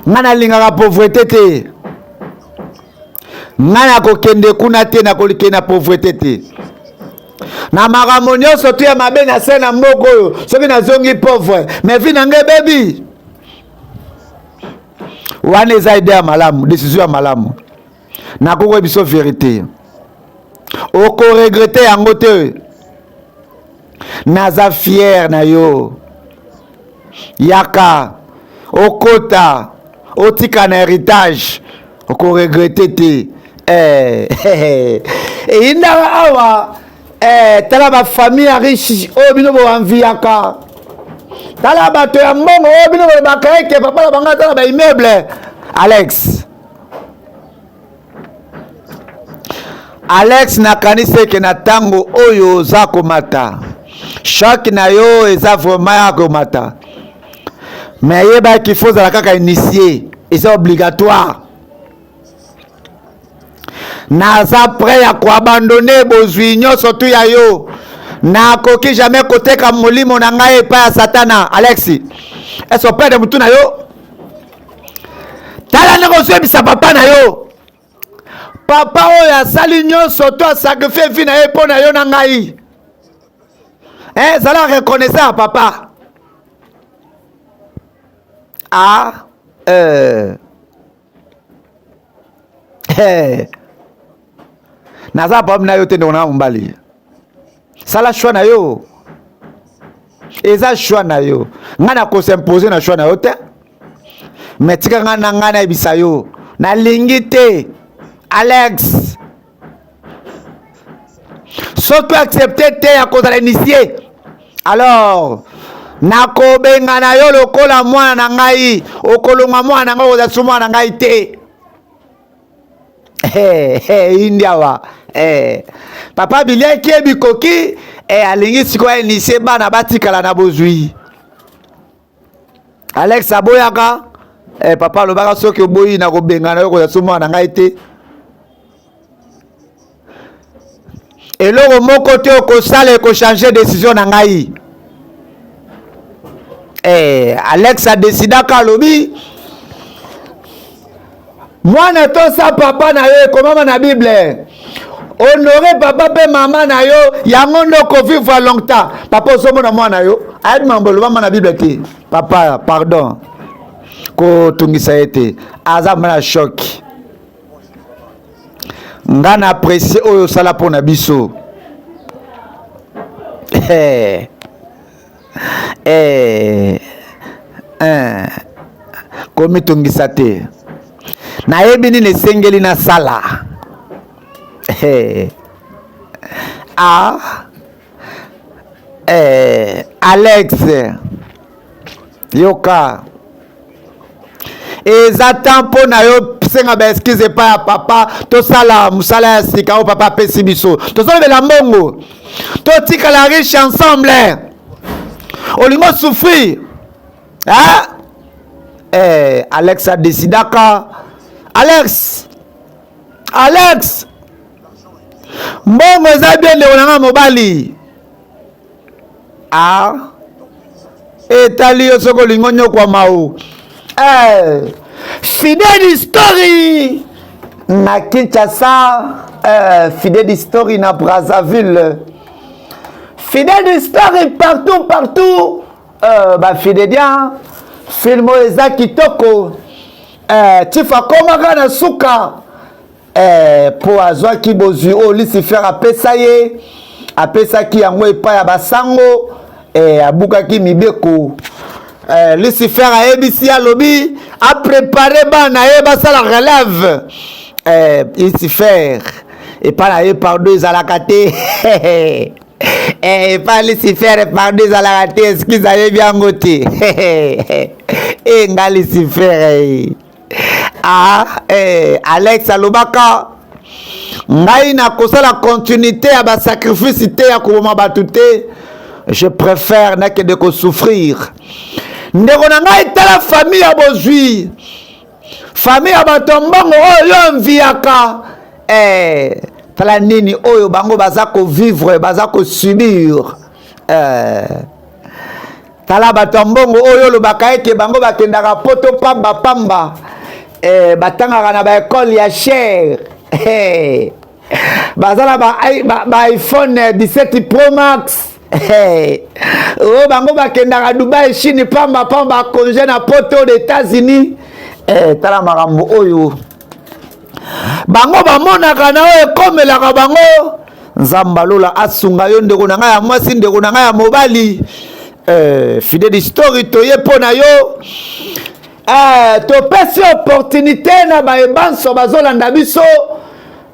ngai nalingaka pauvreté te, ngai nakokende kuna te, nakokende na pauvreté te. Na makambo nyonso tu ya mabe na se na mboka oyo, soki nazongi pauvre, mais vie na ngai ebebi. Wana eza idée ya malamu, décision ya malamu. Nakokoyebisa biso vérité, okoregrete yango te. Naza fier na yo. Yaka okota, otika na héritage, okoregrete te. Eyindaka awa. Tala bafamille ya riche oyo bino boanviaka, tala bato ya mbongo oyo bino bolobaka eke papa na bango aza na baimmeuble. Alex, Alex, nakanisi eke na ntango oyo oza komata, choc na yo eza vraiment ya komata, mais yebaki faut ozala kaka initié, eza obligatoire. Naza prêt ya koabandone bozwi nyonso tu ya yo. Nakoki jamais koteka molimo na ngai epai ya Satana. Alex, ese operde motu na yo? Tala ndenge ozoyebisa papa na yo, papa oyo asali nyonso to asakrifie vie na ye mpo na yo na ngai. Zala reconnaissant ya papa. Naza problème na yo te, ndeko na mobali. Sala choix na yo, eza choix na yo. Ngai nakosimpose na choix na yo te, mais tika ngai na ngai nayebisa yo, nalingi te. Alex, soki accepte te ya kozala initié, alors nakobengana yo lokola mwana na ngai. Okolongwa mwana na ngai, okozala su mwana na ngai te. Indi awa papa biliaki ye bikoki, alingi sikoyo initie bana batikala na bozwi. Alex aboyaka. Papa alobaka soki oboyi nakobengana yo, kozala su mwana na ngai te. Eloko moko te okosala ekochange decision na ngai. Eh, Alex adesidaka alobi mwana tosa papa na yo ekomama na bible honore papa mpe mama na yo yango nde okovivre longtemps papa ozomona mwana yo ayebi mambo elobama na bible te papa pardon kotungisa ye te aza mwana choc nga na apprécie oyo osala mpo na biso eh. Eh. Eh. komitungisa te nayebi nini esengeli nasala eh. ah. eh. Alex yoka eza temps mpo na yo senga ba excuse epai ya papa tosala mosala ya sika oyo papa apesi biso tozolobela mbongo totikala riche ensemble olingi osouffrir eh? Eh, alex adesidaka alex alex mbongo eza bien ndeko na ngai mobali ah etali yo soki olingi onyokwama o eh, fidèle story na kinshasa eh, fidèle story na brazzaville fidèle story partout partout eh, bafidédian film oyo eza kitoko eh, tifa akomaka na suka Eh, mpo azwaki bozwi oyo Lucifer apesa ye, apesaki yango epai ya basango, eh, abukaki mibeko. Eh, Lucifer ayebisi ye, alobi aprepare bana ye basala relève. Eh, Lucifer epai na ye pardon ezalaka te. Eh, epai Lucifer pardon ezalaka te, excuse ayebi yango te. Eh, nga Lucifer eh. Ah, eh, Alex alobaka ngai nakosala continuité ya basacrifice te ya koboma bato te je préfère nakende kosouffrir ndeko na ngai tala famille ya bozwi famille ya bato ya mbongo oyo yo enviaka eh, tala nini oyo bango baza kovivre baza kosubir eh. Tala bato ya mbongo oyo olobaka ete bango bakendaka poto pamba pamba eh, batangaka na baekole ya cher eh, baza na ba, ba, ba iphone 17 pro max eh, oyo bango bakendaka dubai chine pamba pamba congé na poto de états-unis eh, tala makambo oyo bango bamonaka na oyo ekomelaka bango nzambe alola asunga yo ndeko na ngai ya mwasi ndeko na ngai ya mobali eh, fidèle story toye mpo na yo eh, topesi opportunité na baye banso bazolanda biso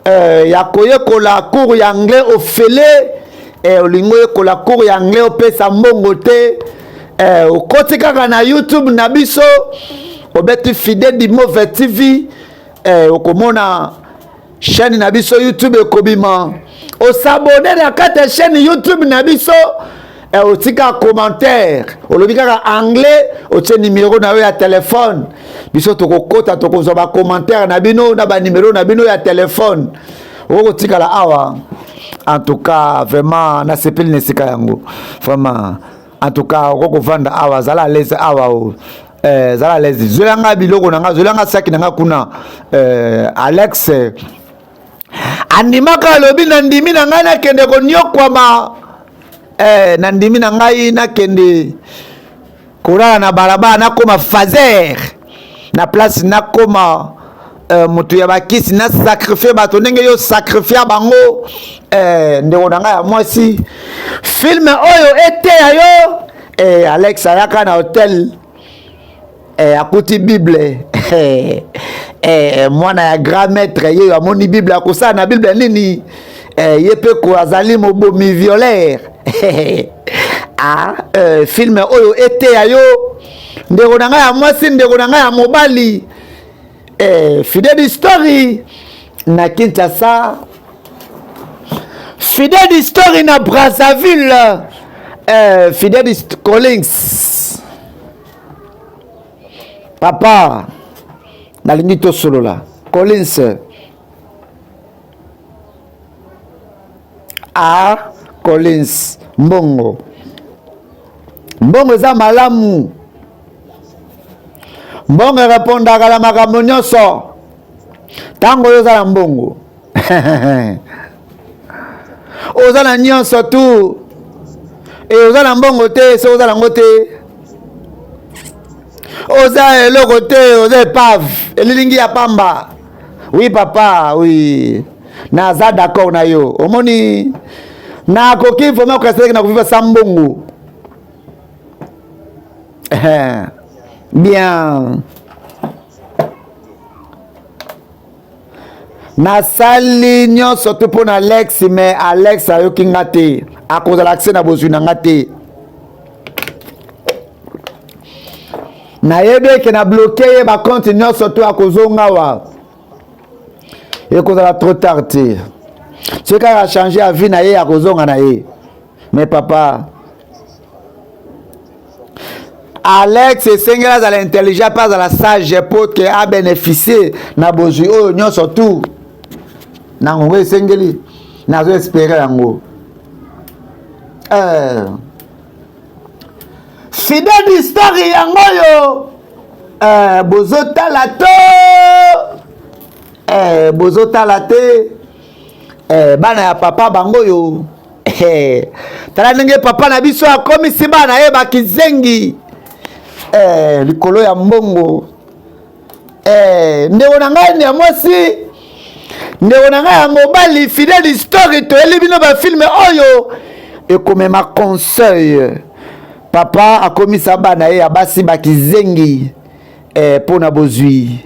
eh, ya koyekola cours ya anglais ofele eh, olingi oyekola cours ya anglais opesa mbongo te eh, okoti kaka na youtube na biso obeti fidèle du mauvais tv eh, okomona chaîne na biso youtube ekobima osabone na kati ya chaîne youtube na biso eh, otika commentaire olobi kaka anglais otie nimero na yo ya telefone biso tokokota tokozwa bacommentaire na bino na banimero na bino ya telefone okokotikala awa en tout cas vraiment nasepeli na esika yango vraiment en tout cas okoki kovanda awa zala alaise awa o eh, zala alaise zwela nga biloko na nga zwela nga saki na nga kuna eh, alex andimaka alobi na ndimi na ngai nakende koniokwama eh, na ndimi na ngai nakende kolala na balabala nakoma fazer na place nakoma euh, moto ya bakisi na sacrifie bato ndenge yo sacrifia bango eh, ndeko na ngai ya mwasi filme oyo eteya yo eh, alex ayaka na hotel eh, akuti bible eh, eh, mwana ya grand maître ye amoni bible akosala na bible nini eh, ye mpe ko azali mobomi violeur ah, eh, filme oyo eteya yo ndeko na ngai ya mwasi ndeko na ngai ya mobali eh, fidèle story na kinshasa fidèle story na brazzaville eh, fidèle collins papa nalingi tosolola collins A Collins mbongo. Mbongo eza malamu. Mbongo erepondaka na makambo nyonso. Ntango oyo oza na mbongo oza na nyonso tu e oza na mbongo te soki oza nango te oza eloko te oza epave elilingi ya pamba oui papa oui naza d'accord na yo omoni nakoki vraiment kokaselaki na koviva sa mbongo bien nasali nyonso tu mpo na alex me alex ayoki nga te akozala akse na bozwi na nga te nayebi eke na bloke ye bakonte nyonso tu akozonga wa ekozala trop tard te soki kaka change ya vie na ye akozonga na ye mais papa Alex esengeli azala intelligent mpe azala sage mpo ke abénéficie na bozwi oyo nyonso tu na ngongo esengeli nazo espere yango eh. Fidèle d'histoire yango oyo eh, bozotala to eh, bozotala te eh, bana ya papa bango oyo eh, tala ndenge papa na biso akomisi bana ye bakizengi eh, likolo ya mbongo eh, ndeko na ngai ya mwasi ndeko na ngai ya mobali fidèle histoire toyeli bino bafilme oyo ekomema conseil papa akomisa bana ye ya basi bakizengi eh, mpo na bozwi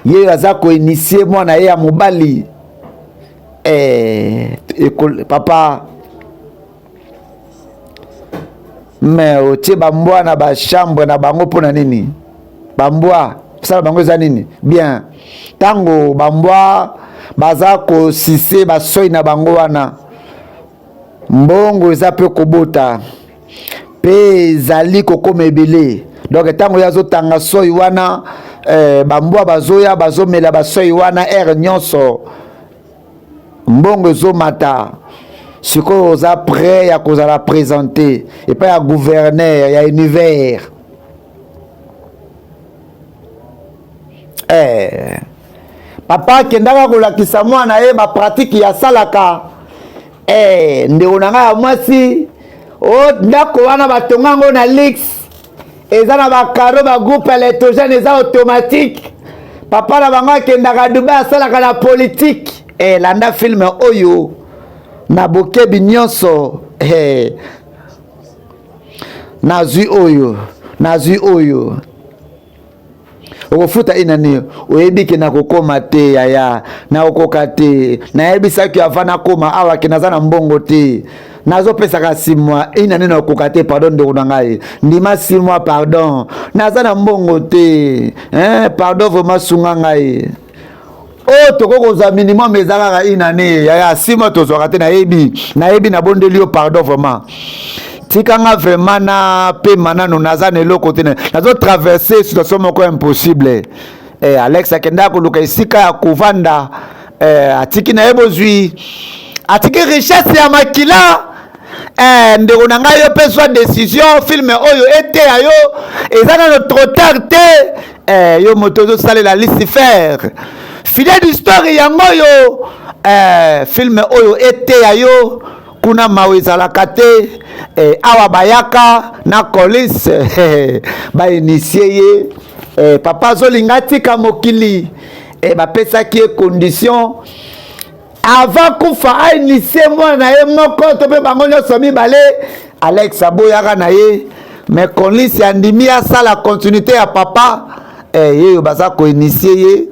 ye aza koinitie mwana ye ya mobali eh, papa me otie bambwa na bachambre na bango mpo na nini bambwa sala bango eza nini bien ntango bambwa baza kosise basoi na bango wana mbongo eza mpe kobota mpe ezali kokoma ebele donc ntango ye azotanga soi wana eh, bambwa bazoya bazomela basoi wana heure nyonso mbongo ezomata sikoyo oza prêt ya kozala présente epai ya gouverneur ya univers eh. Papa akendaka kolakisa mwana ye bapratike ya asalaka eh, ndeko na ngai ya mwasi o ndako wana batonga yango na lix eza na bakaro bagroupe electrogène eza automatique papa na bango akendaka dubai asalaka na politike eh, landa filme oyo na bokebi nyonso eh, nazwi oyo nazwi oyo okofuta ina nini oyebi ke nakokoma te yaya nakokoka te nayebisaki ava nakoma awa ke naza na mbongo te nazopesaka simwa ina nini nakokoka te pardon ndeko na ngai ndima simwa pardon naza na mbongo te eh, pardon vraiment sunga ngai oyo oh, tokoki kozwa minimum eza kaka une année yaya sima tozwaka te nayebi nayebi nabondeli yo pardon vraiment tika nga vraiment na pema nanu naza na eloko te nazo traverse situation moko impossible eh, alex akendaka koluka esika ya kovanda eh, atiki na ye bozwi atiki richesse ya makila eh, ndeko na ngai yo mpe zwa décision filme oyo eteya yo eza nano trop tard te eh, yo moto ozosalela lucifer fidèle d'histoire yango oyo eh, filme oyo eteya yo kuna mawa ezalaka te eh, awa bayaka na colis eh, bainitie ye eh, papa azolinga atika mokili eh, bapesaki ye condition avant kufa ainitie mwana na ye moko to mpe bango nyonso mibale alex aboyaka na ye mais colis andimi asala continuité ya papa eh, yeyo baza koinitie ye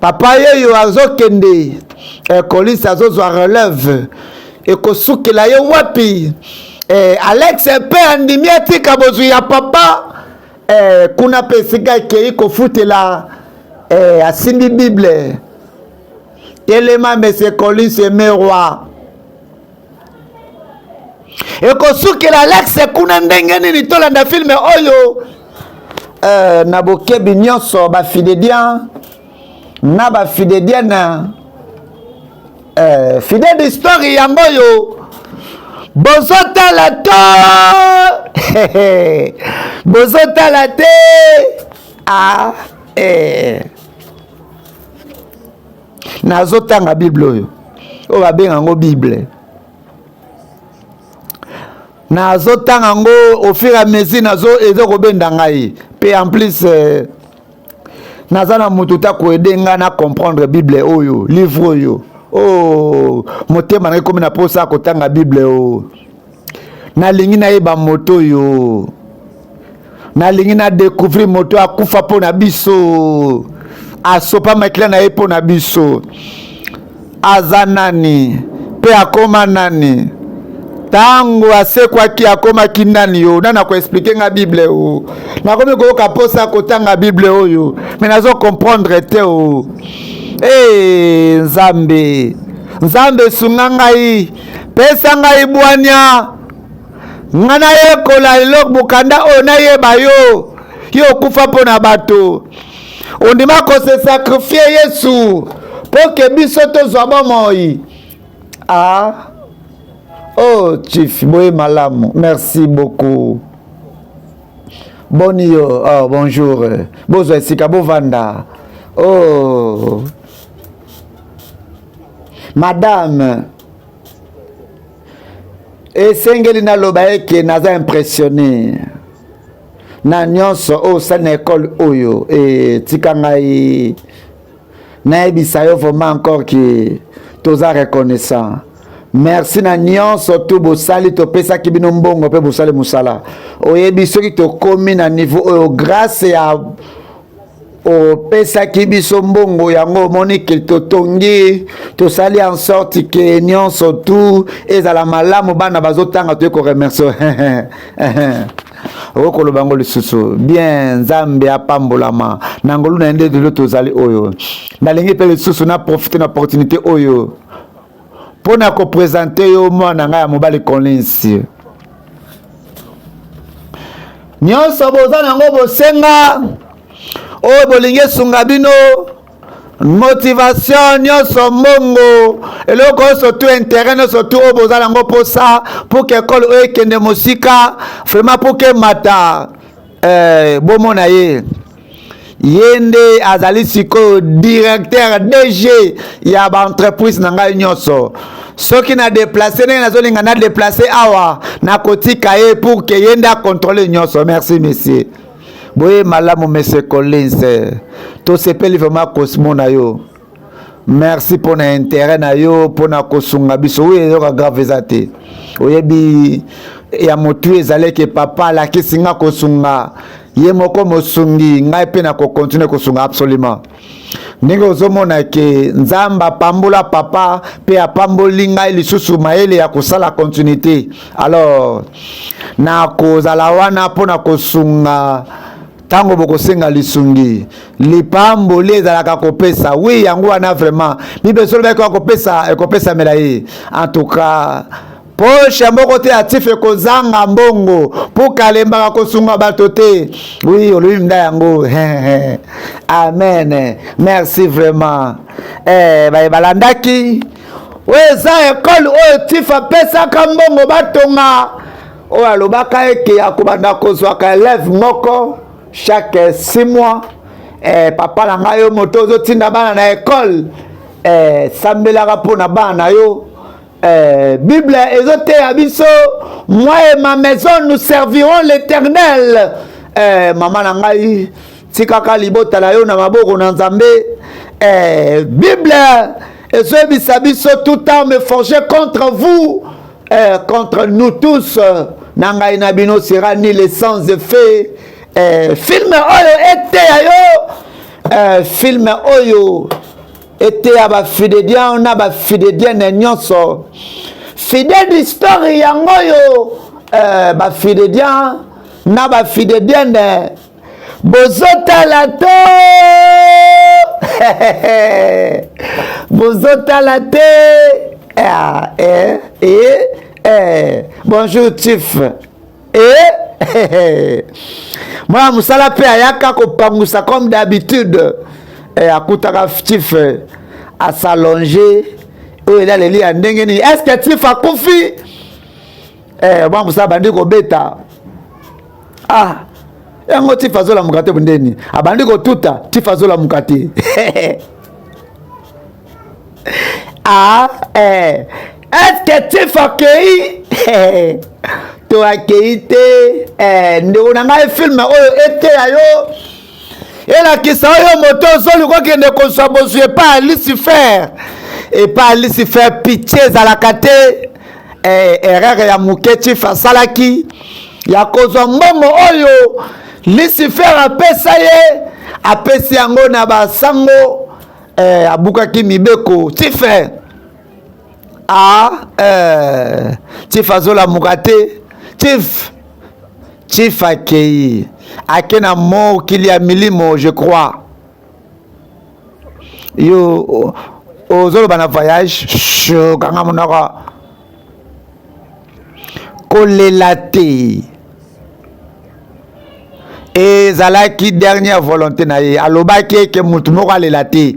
papa yeyo azokende eh, colis azozwa relève ekosukela ye wapi eh, alex mpe andimi atika bozwi ya papa eh, kuna mpe esika ekei kofutela eh, asimbi bible telema monsieur colis emeroi ekosukela alex kuna ndenge nini tolanda filme oyo eh, na bokebi nyonso bafidedian na bafidedienne Eh, fidèle d'histoire yango oyo bozotala to bozotala te ah, eh. Nazotanga bible oyo oyo babenga yango bible, nazotanga yango au fur et à mesure nazo eza kobenda ngai. Mpe en plus eh, naza na moto ta koede ngai na comprendre bible oyo, livre oyo. Oh, motema na ngai ekomi na mposa kotanga bible oyo. Nalingi nayeba moto oyo, nalingi na découvrir moto akufa mpo na biso, asopa makila na ye mpo na biso. Aza nani mpe akoma nani? Ntango asekwaki, akomaki nani? Yo nani akoexpliquer nga bible o? Nakomi koyoka mposa kotanga bible oyo, mais nazo comprendre te o. Hey, Nzambe, Nzambe, sunga ngai, pesa ngai bwania, nga nayekola eloko mokanda oyo, nayeba yo. Yo okufa mpo na bato, ondima kose sacrifier, Yesu, mpo ke biso tozwa bomoi. Ah, oh chief, boye malamu, merci beaucoup. Boni yo? Oh, bonjour. Bozwa esika bovanda. Oh madame, esengeli naloba eke naza impressionné na nyonso oyo osali na ekole oyo. Tika ngai nayebisa yo vraiment encore ke toza reconnaissant. Merci na nyonso tu bosali. Topesaki bino mbongo mpe bosali mosala. Oyebi, soki tokómi na niveau oyo, grâce ya opesaki biso mbongo yango. Omoni ke totongi, tosali en sorte ke nyonso tu ezala malamu, bana bazotanga. Toye koremercier, okoki koloba yango lisusu bien. Nzambe apambolama na ngolu na ye nde lelo tozali oyo. Nalingi mpe lisusu na profite na opportunité oyo mpo na koprésenter yo mwana ngai ya mobali Collins. Nyonso boza nango bosenga, oyo bolingi esunga bino, motivation nyonso, mbongo, eloko nyonso tu, intérêt nyonso tu oyo boza nango mposa pour ke ekole oyo ekende mosika vraiment, pour ke mata eh, bomona ye. Ye nde azali sikoyo directeur DG ya baentreprise na ngai nyonso. Soki na déplace ndenge nazolinga na déplace awa, nakotika ye pour ke ye nde acontrôle nyonso. Merci monsieur, boye malamu. Monsieur Collins, tosepeli vraiment kosmo na yo. Merci mpona intérêt na yo mpona kosunga biso. Oyo eyoka grave eza te. Oyebi, ya motu ezalaki papa alakisi nga kosunga, ye moko mosungi ngai mpe na kocontinuer kosunga absolument. Ndenge ozomona ke Nzambe apambola papa mpe apamboli ngai lisusu mayele ya kosala continuité, alors nakozala wana mpona kosunga ntango bokosenga lisungi. Lipamboli ezalaka kopesa. Oui, yango wana vraiment bible esolobaki kopesa, ekopesamela ye. En tout cas, poche moko te atif ekozanga mbongo mpo kalembaka kosunga bato te. Oui, olobi nda yango. Amen, merci vraiment. Eh, baye balandaki, oyo eza ekole oyo tif apesaka mbongo batonga, oyo alobaka eke akobanda kozwaka élève moko chaque 6 mois. Eh, papa na ngai, yo moto ozotinda bana na ekole, eh, sambelaka mpo na bana na yo. Eh, bible ezoteya biso: "Moi et ma maison, nous servirons l'Éternel." Eh, mama na ngai, tikaka libota na yo na maboko na Nzambe. Eh, bible ezoyebisa biso: "Toute arme forgée contre vous, eh, contre nous tous, na ngai na bino, sera nul et sans effet." Eh, film oyo eteya yo, eh, film oyo eteya bafidédien na bafidédienne nyonso. Fidèle d'histoire yango oyo. Eh, bafidédien na bafidédienne, bozotala to bozotala te? Ah, eh, eh, eh. Bonjour chief. Eh, mwana mosala mpe ayaka kopangusa comme d'habitude. Eh, akutaka chief as'allonge. Oyo elaleli ya ndenge nini? Est-ce que Tifa akufi? Eh, mwa mosala abandi kobeta. Ah, yango Tifa azolamuka te ndeni? Abandi kotuta, Tifa azolamuka te. Ah, eh. Est-ce que Tifa akei? To akei te. Eh, ndeko na ngai, film oyo eteya yo, elakisa oyo moto ozoluka okende kozwa bozwi epai ya Lucifer. Epai ya Lucifer pitie ezalaka te. Eh, erreur ya moke Chief asalaki ya kozwa mbongo oyo Lucifer apesa ye, apesi yango na basango. Eh, abukaki mibeko Chief. Ah, eh, Chief azolamuka te. Chief, Chief akei, ake na mokili ya milimo, je crois. Yo ozoloba na voyage, kanga monoko, kolela te. Ezalaki dernière volonté na ye, alobaki eke motu moko alela te.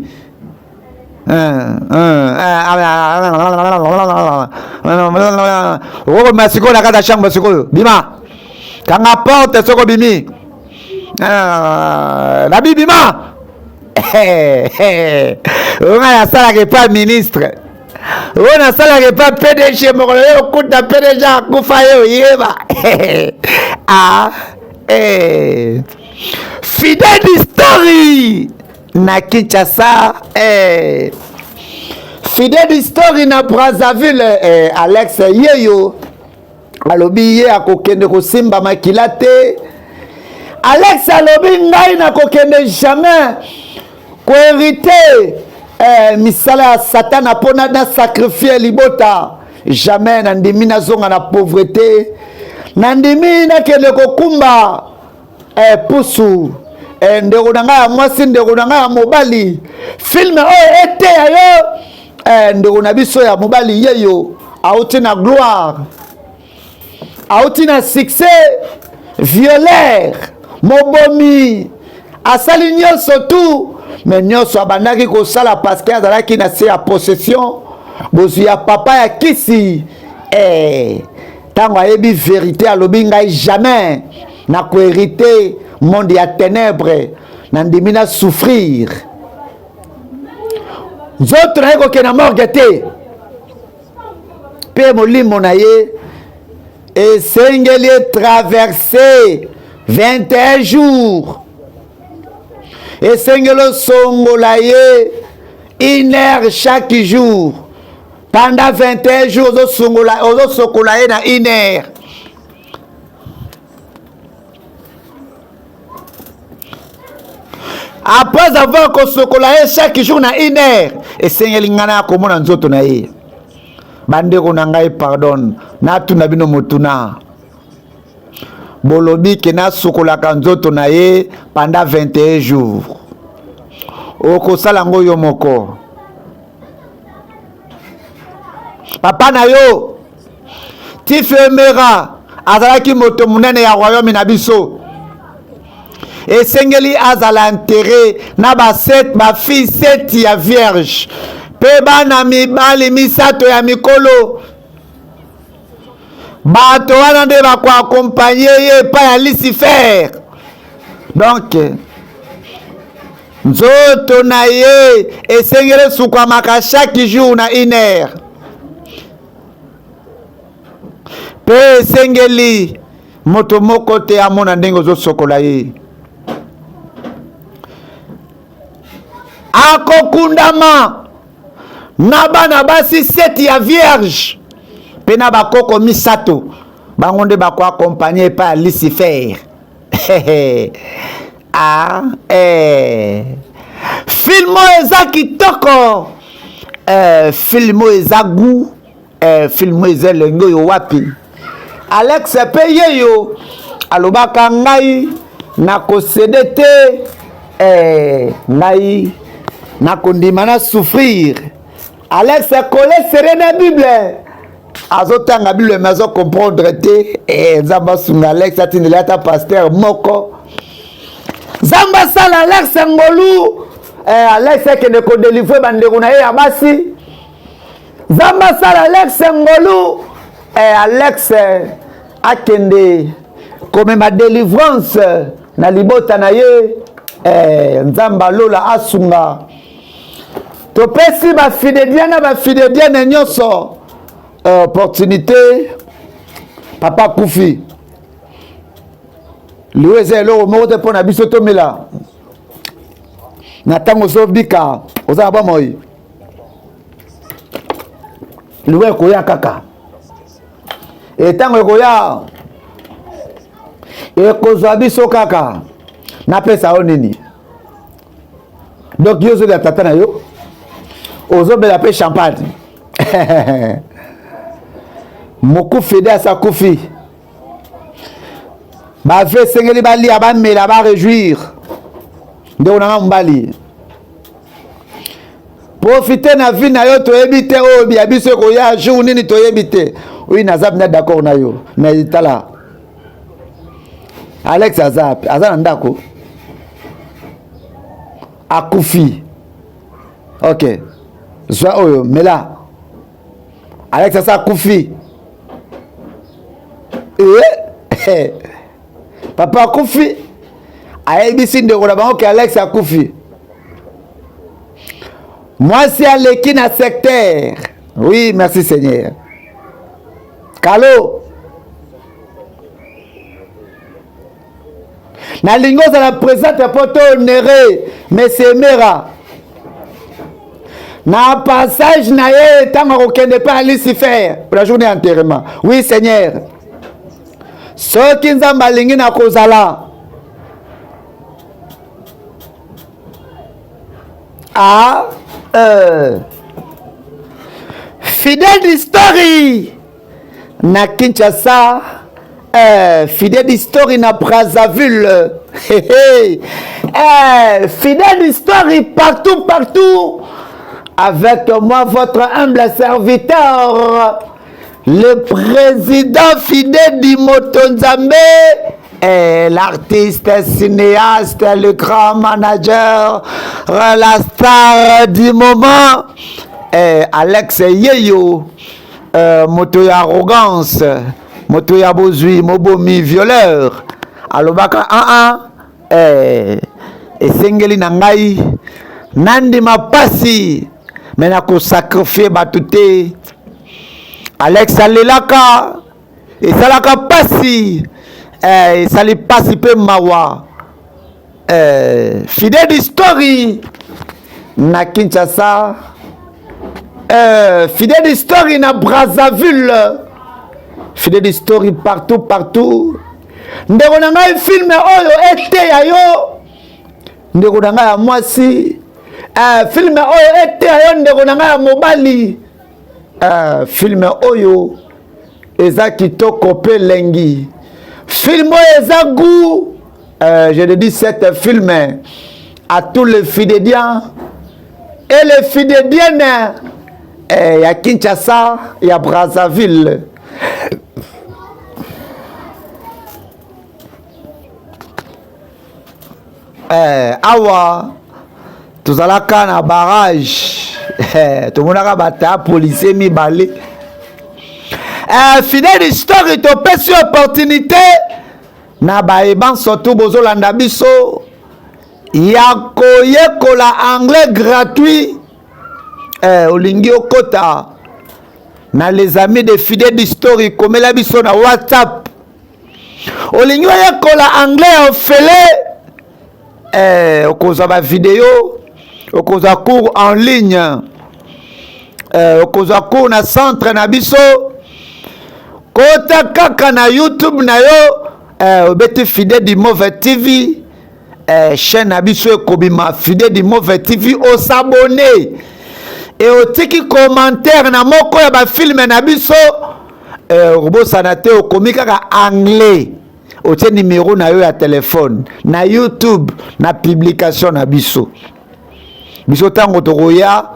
Okokoma sikoyo na kati ya chambre sikoyo, bima, kanga porte. Soko obimi nabi, bima. Oyo ngai nasalaka epa ministre, oyo nasalaka epa PDG, mokolo ye okuta PDG akufa, ye oyeba. Ah, eh. Fidèle Story na Kinshasa, eh. Fidèle Story na Brazzaville, eh, Alex yeyo alobi ye akokende kosimba makila te. Alex alobi ngai nakokende jamais kohérite, eh, misala ya Satana mpo na sacrifie libota. Jamais. Nandimi nazonga na pauvreté, nandimi nakende kokumba, eh, pusu. Eh, ndeko na ngai ya mwasi, ndeko na ngai ya mobali, film oyo eteya yo. Eh, ndeko na biso ya mobali yeyo auti na gloire, auti na succès, violeur, mobomi, asali nyonso tu, me nyonso abandaki kosala parce que azalaki na se ya possession, bozwi ya papa ya kisi. Eh, ntango ayebi vérité, alobi ngai jamais nakohérite monde ya ténèbre, nandimi na souffrir. Nzoto na ye kokende na morgue te, mpe molimo na ye esengeli etraverse 21 jours. Esengeli osongola ye une heure chaque jour pendant 21 jours. Ozosokola ye na une heure. Après avoir kosokola ye chaque jour na une heure, esengeli ngai na komona nzoto na ye. Bandeko na ngai, pardon, natuna bino motuna. Bolobi ke nasukolaka nzoto na ye pendant 21 jours, okosala yango yo moko? Papa na yo Tife Emera azalaki moto monene ya royaume na biso. Esengeli azala enterré na baset bafille sept ya vierge mpe bana mibali misato ya mikolo. Bato wana nde bakoakompagne ye epai ya Lucifer. Donc nzoto na ye esengeli esukwamaka chaque jour na une heure, mpe esengeli moto moko te amona ndenge ozosokola ye. Akokundama na bana basi sept ya vierge mpe na bakoko misato. Bango nde bakoakompagne epai ya Lucifer. Ah, eh. Film oyo eza kitoko, eh, film oyo eza goût, eh, film oyo eza elengi. Oyo wapi Alex mpe yeyo alobaka ngai nakosede te, eh, ngai nakondima na souffrir. Alex akole sere na Bible, azotanga Bible me azocomprendre te. Eh, Nzambe asunga Alex, atindeli ata pasteur moko. Nzambe asala Alex ngolu. Eh, Alex akende kodelivre bandeko na ye ya basi. Nzambe asala Alex ngolu eh, Alex eh, akende komema delivrance na libota na ye eh, Nzambe alola asunga. Topesi bafidedien na bafidedienne nyonso eh, opportunité. Papa akufi, liwa eza eloko moko te mpo na biso tomela na ntango ozobika, oza na bomoi, liwa ekoya kaka. Etango ekoya, ekozwa biso kaka. Napesa yo nini? Donc yo ozolia tata na yo, ozobela mpe champagne. Mokufi de asa kufi, bave esengeli balia, bamela, baréjouir. Ndeko na nga mobali, profite na vie na yo. Toyebi te oyo ya biso ekoya jour nini, toyebi te. Oyo naza mpenza d'accord na yo, mais tala, Alex aza aza na ndako, akufi. Ok, zwa oyo, mela. Alex asa akufi. Eh? Papa akufi, ayebisi ndeko na bango ke Alex akufi. Mwasi aleki na secteur. Oui, merci Seigneur. Kalo, nalingi ozala présente mpo to honore monsieur Mera na passage na ye ntango akokende mpe à Lucifer pour la journée enterrement. Oui Seigneur, soki Nzambe alingi na kozala a fidèle d'historie na Kinshasa, fidèle d'historie na Brazzaville, hey, hey. Fidèle d'historie partout partout, avec moi votre humble serviteur, le président fidèle du Moto Nzambe, l'artiste cinéaste, le grand manager, la star du moment, Alex Yeyo, moto ya arrogance, moto ya bozwi, mobomi, violeur, alobaka aa esengeli na ngai nandima pasi, me nakosacrifier bato te. Alex alelaka, esalaka pasi, esali pasi mpe mawa. Fidèle d'historie na Kinshasa, fidèle d'historie na Brazzaville, fidèle d'historie partout partout. Ndeko na ngai, film oyo eteya yo. Ndeko na ngai ya mwasi, film oyo eteya yo. Ndeko na ngai ya mobali, film oyo eza kitoko mpe elengi. Film oyo eza goût. Je dédie cet film à tous les fidédiens et les fidédiennes ya Kinshasa, ya Brazzaville. Awa tozalaka na barrage, tomonaka bato ya policier mibale. Fidèle histoire, topesi opportunité na bayeba surtout bozolanda biso ya koyekola anglais gratuit. Olingi okota na les amis de fidèle d'historie, komela biso na WhatsApp. Olingi oyekola anglais ya ofele, okozwa bavideo, okozwa cours en ligne, okozwa cours na centre na biso. Kota kaka na YouTube na yo, obeti Fidèle du Mauvais TV, chaîne na biso ekobima, Fidèle du Mauvais TV. Os'abonner e otiki commentaire na moko ya bafilm na biso. Okobosana te, okomi kaka anglais, otie numero na yo ya telefone na YouTube, na publication na biso. Biso ntango tokoya,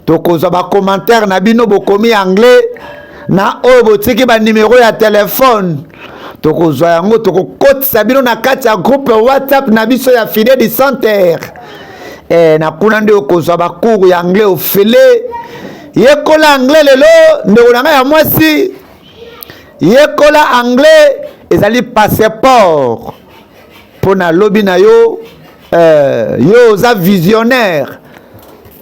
tokozwa bacommentaire na bino bokomi anglais na oyo botiki banimero ya telefone, tokozwa yango, tokokotisa bino na kati ya groupe WhatsApp na biso ya Fidèle du Center. Na kuna nde okozwa bacours ya anglais ofele. Yekola anglais lelo, ndeko na ngai ya mwasi. Yekola anglais, ezali passeport mpo na lobi na yo. Yo oza visionnaire.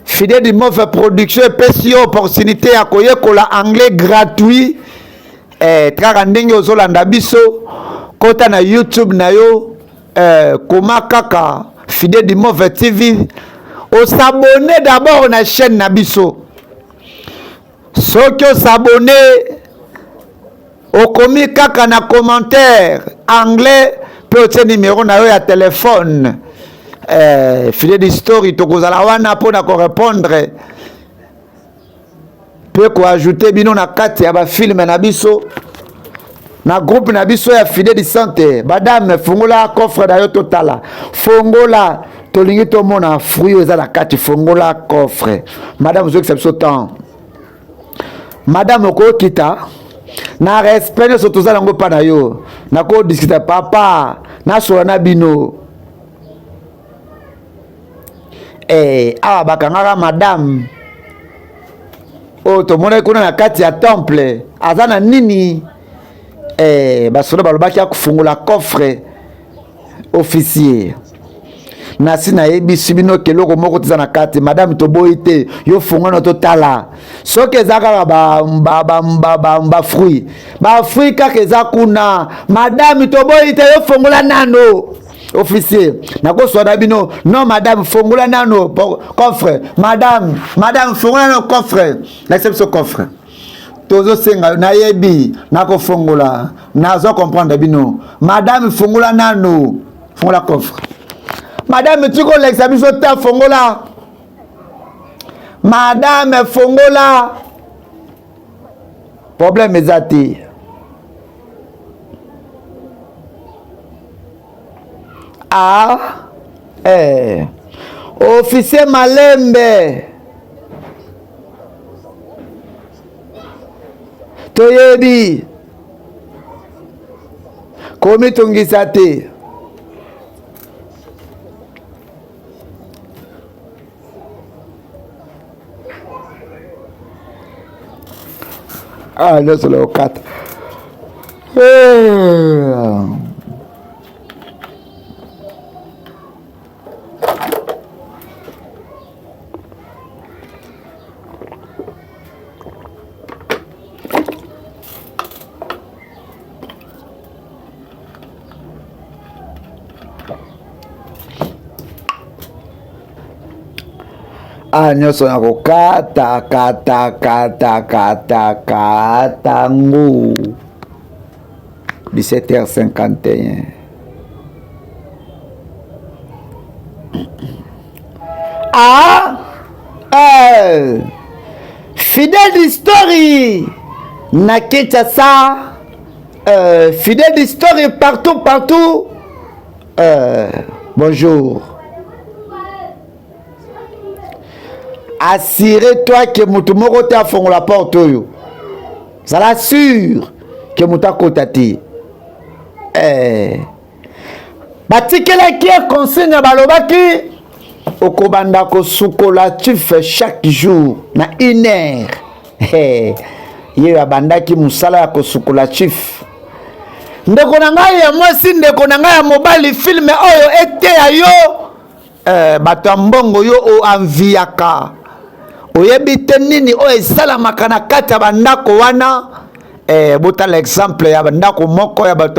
Fidèle du Mauve Production epesi yo opportunité ya koyekola anglais gratuit. Kaka ndenge ozolanda biso, kota na YouTube na yo, koma kaka Fidèle du Mauve TV, os'abonner d'abord na chaîne na biso. Soki os'abonner, okomi kaka na commentaire anglais mpe otie numéro na yo ya telefone, Fidèle du Story tokozala wana mpona korépondre mpe koajouter bino na kati ya bafilms na biso, na groupe na biso ya Fidèle du Sante. Madame, fungola coffre na yo, totala. Fongola, tolingi tomona fruit oyo eza na kati. Fongola coffre, madame. Ozokisa biso temps, madame. Okokita na respect nyonso toza nango mpa na yo. Nakodiscuter, papa, nasola na bino. Awa bakangaka madame oyo tomonaki kuna na kati ya temple. Aza na nini? Basoda balobaki akofungola coffre. Officier, nasi nayebisi bino ke eloko moko toza na kati. Madame, toboyi te, yo fungana, totala soki eza kaka bafruit, bafruit kaka eza kuna. Madame, toboyi te, yo fongola nano. Officier, nakoswa na bino. Non, madame, fongola nano coffre. Madame, madame, fongola nano coffre, lakisa biso coffre. Tozosenga yo, nayebi nakofongola, nazo comprendre bino. Madame, fongola nano, fongola coffre. Madame, tika olekisa biso te, fongola. Madame, fongola, problème eza te. Ah, officier, malembe, toyebi komitungisa te. Ah, nyonso na okata. Ah, nyonso na kokata kata kata kata kata ngo. 17h51. Ah, Fidèle d'History na Kinshasa, Fidèle d'History partout partout, bonjour. Assurez-toi que moto moko te afongola porte oyo. Zala sûr ke moto akota te. Batikelaki ye consigne, balobaki okobanda kosukola chief chaque jour na une heure. Hey, ye abandaki mosala ya kosukola chief. Ndeko na ngai ya mwasi, ndeko na ngai ya mobali, film oyo eteya yo. Bato ya mbongo, yo oenviaka, oyebi te nini oyo esalamaka na kati ya bandako wana. Botala exemple ya bandako moko ya bato.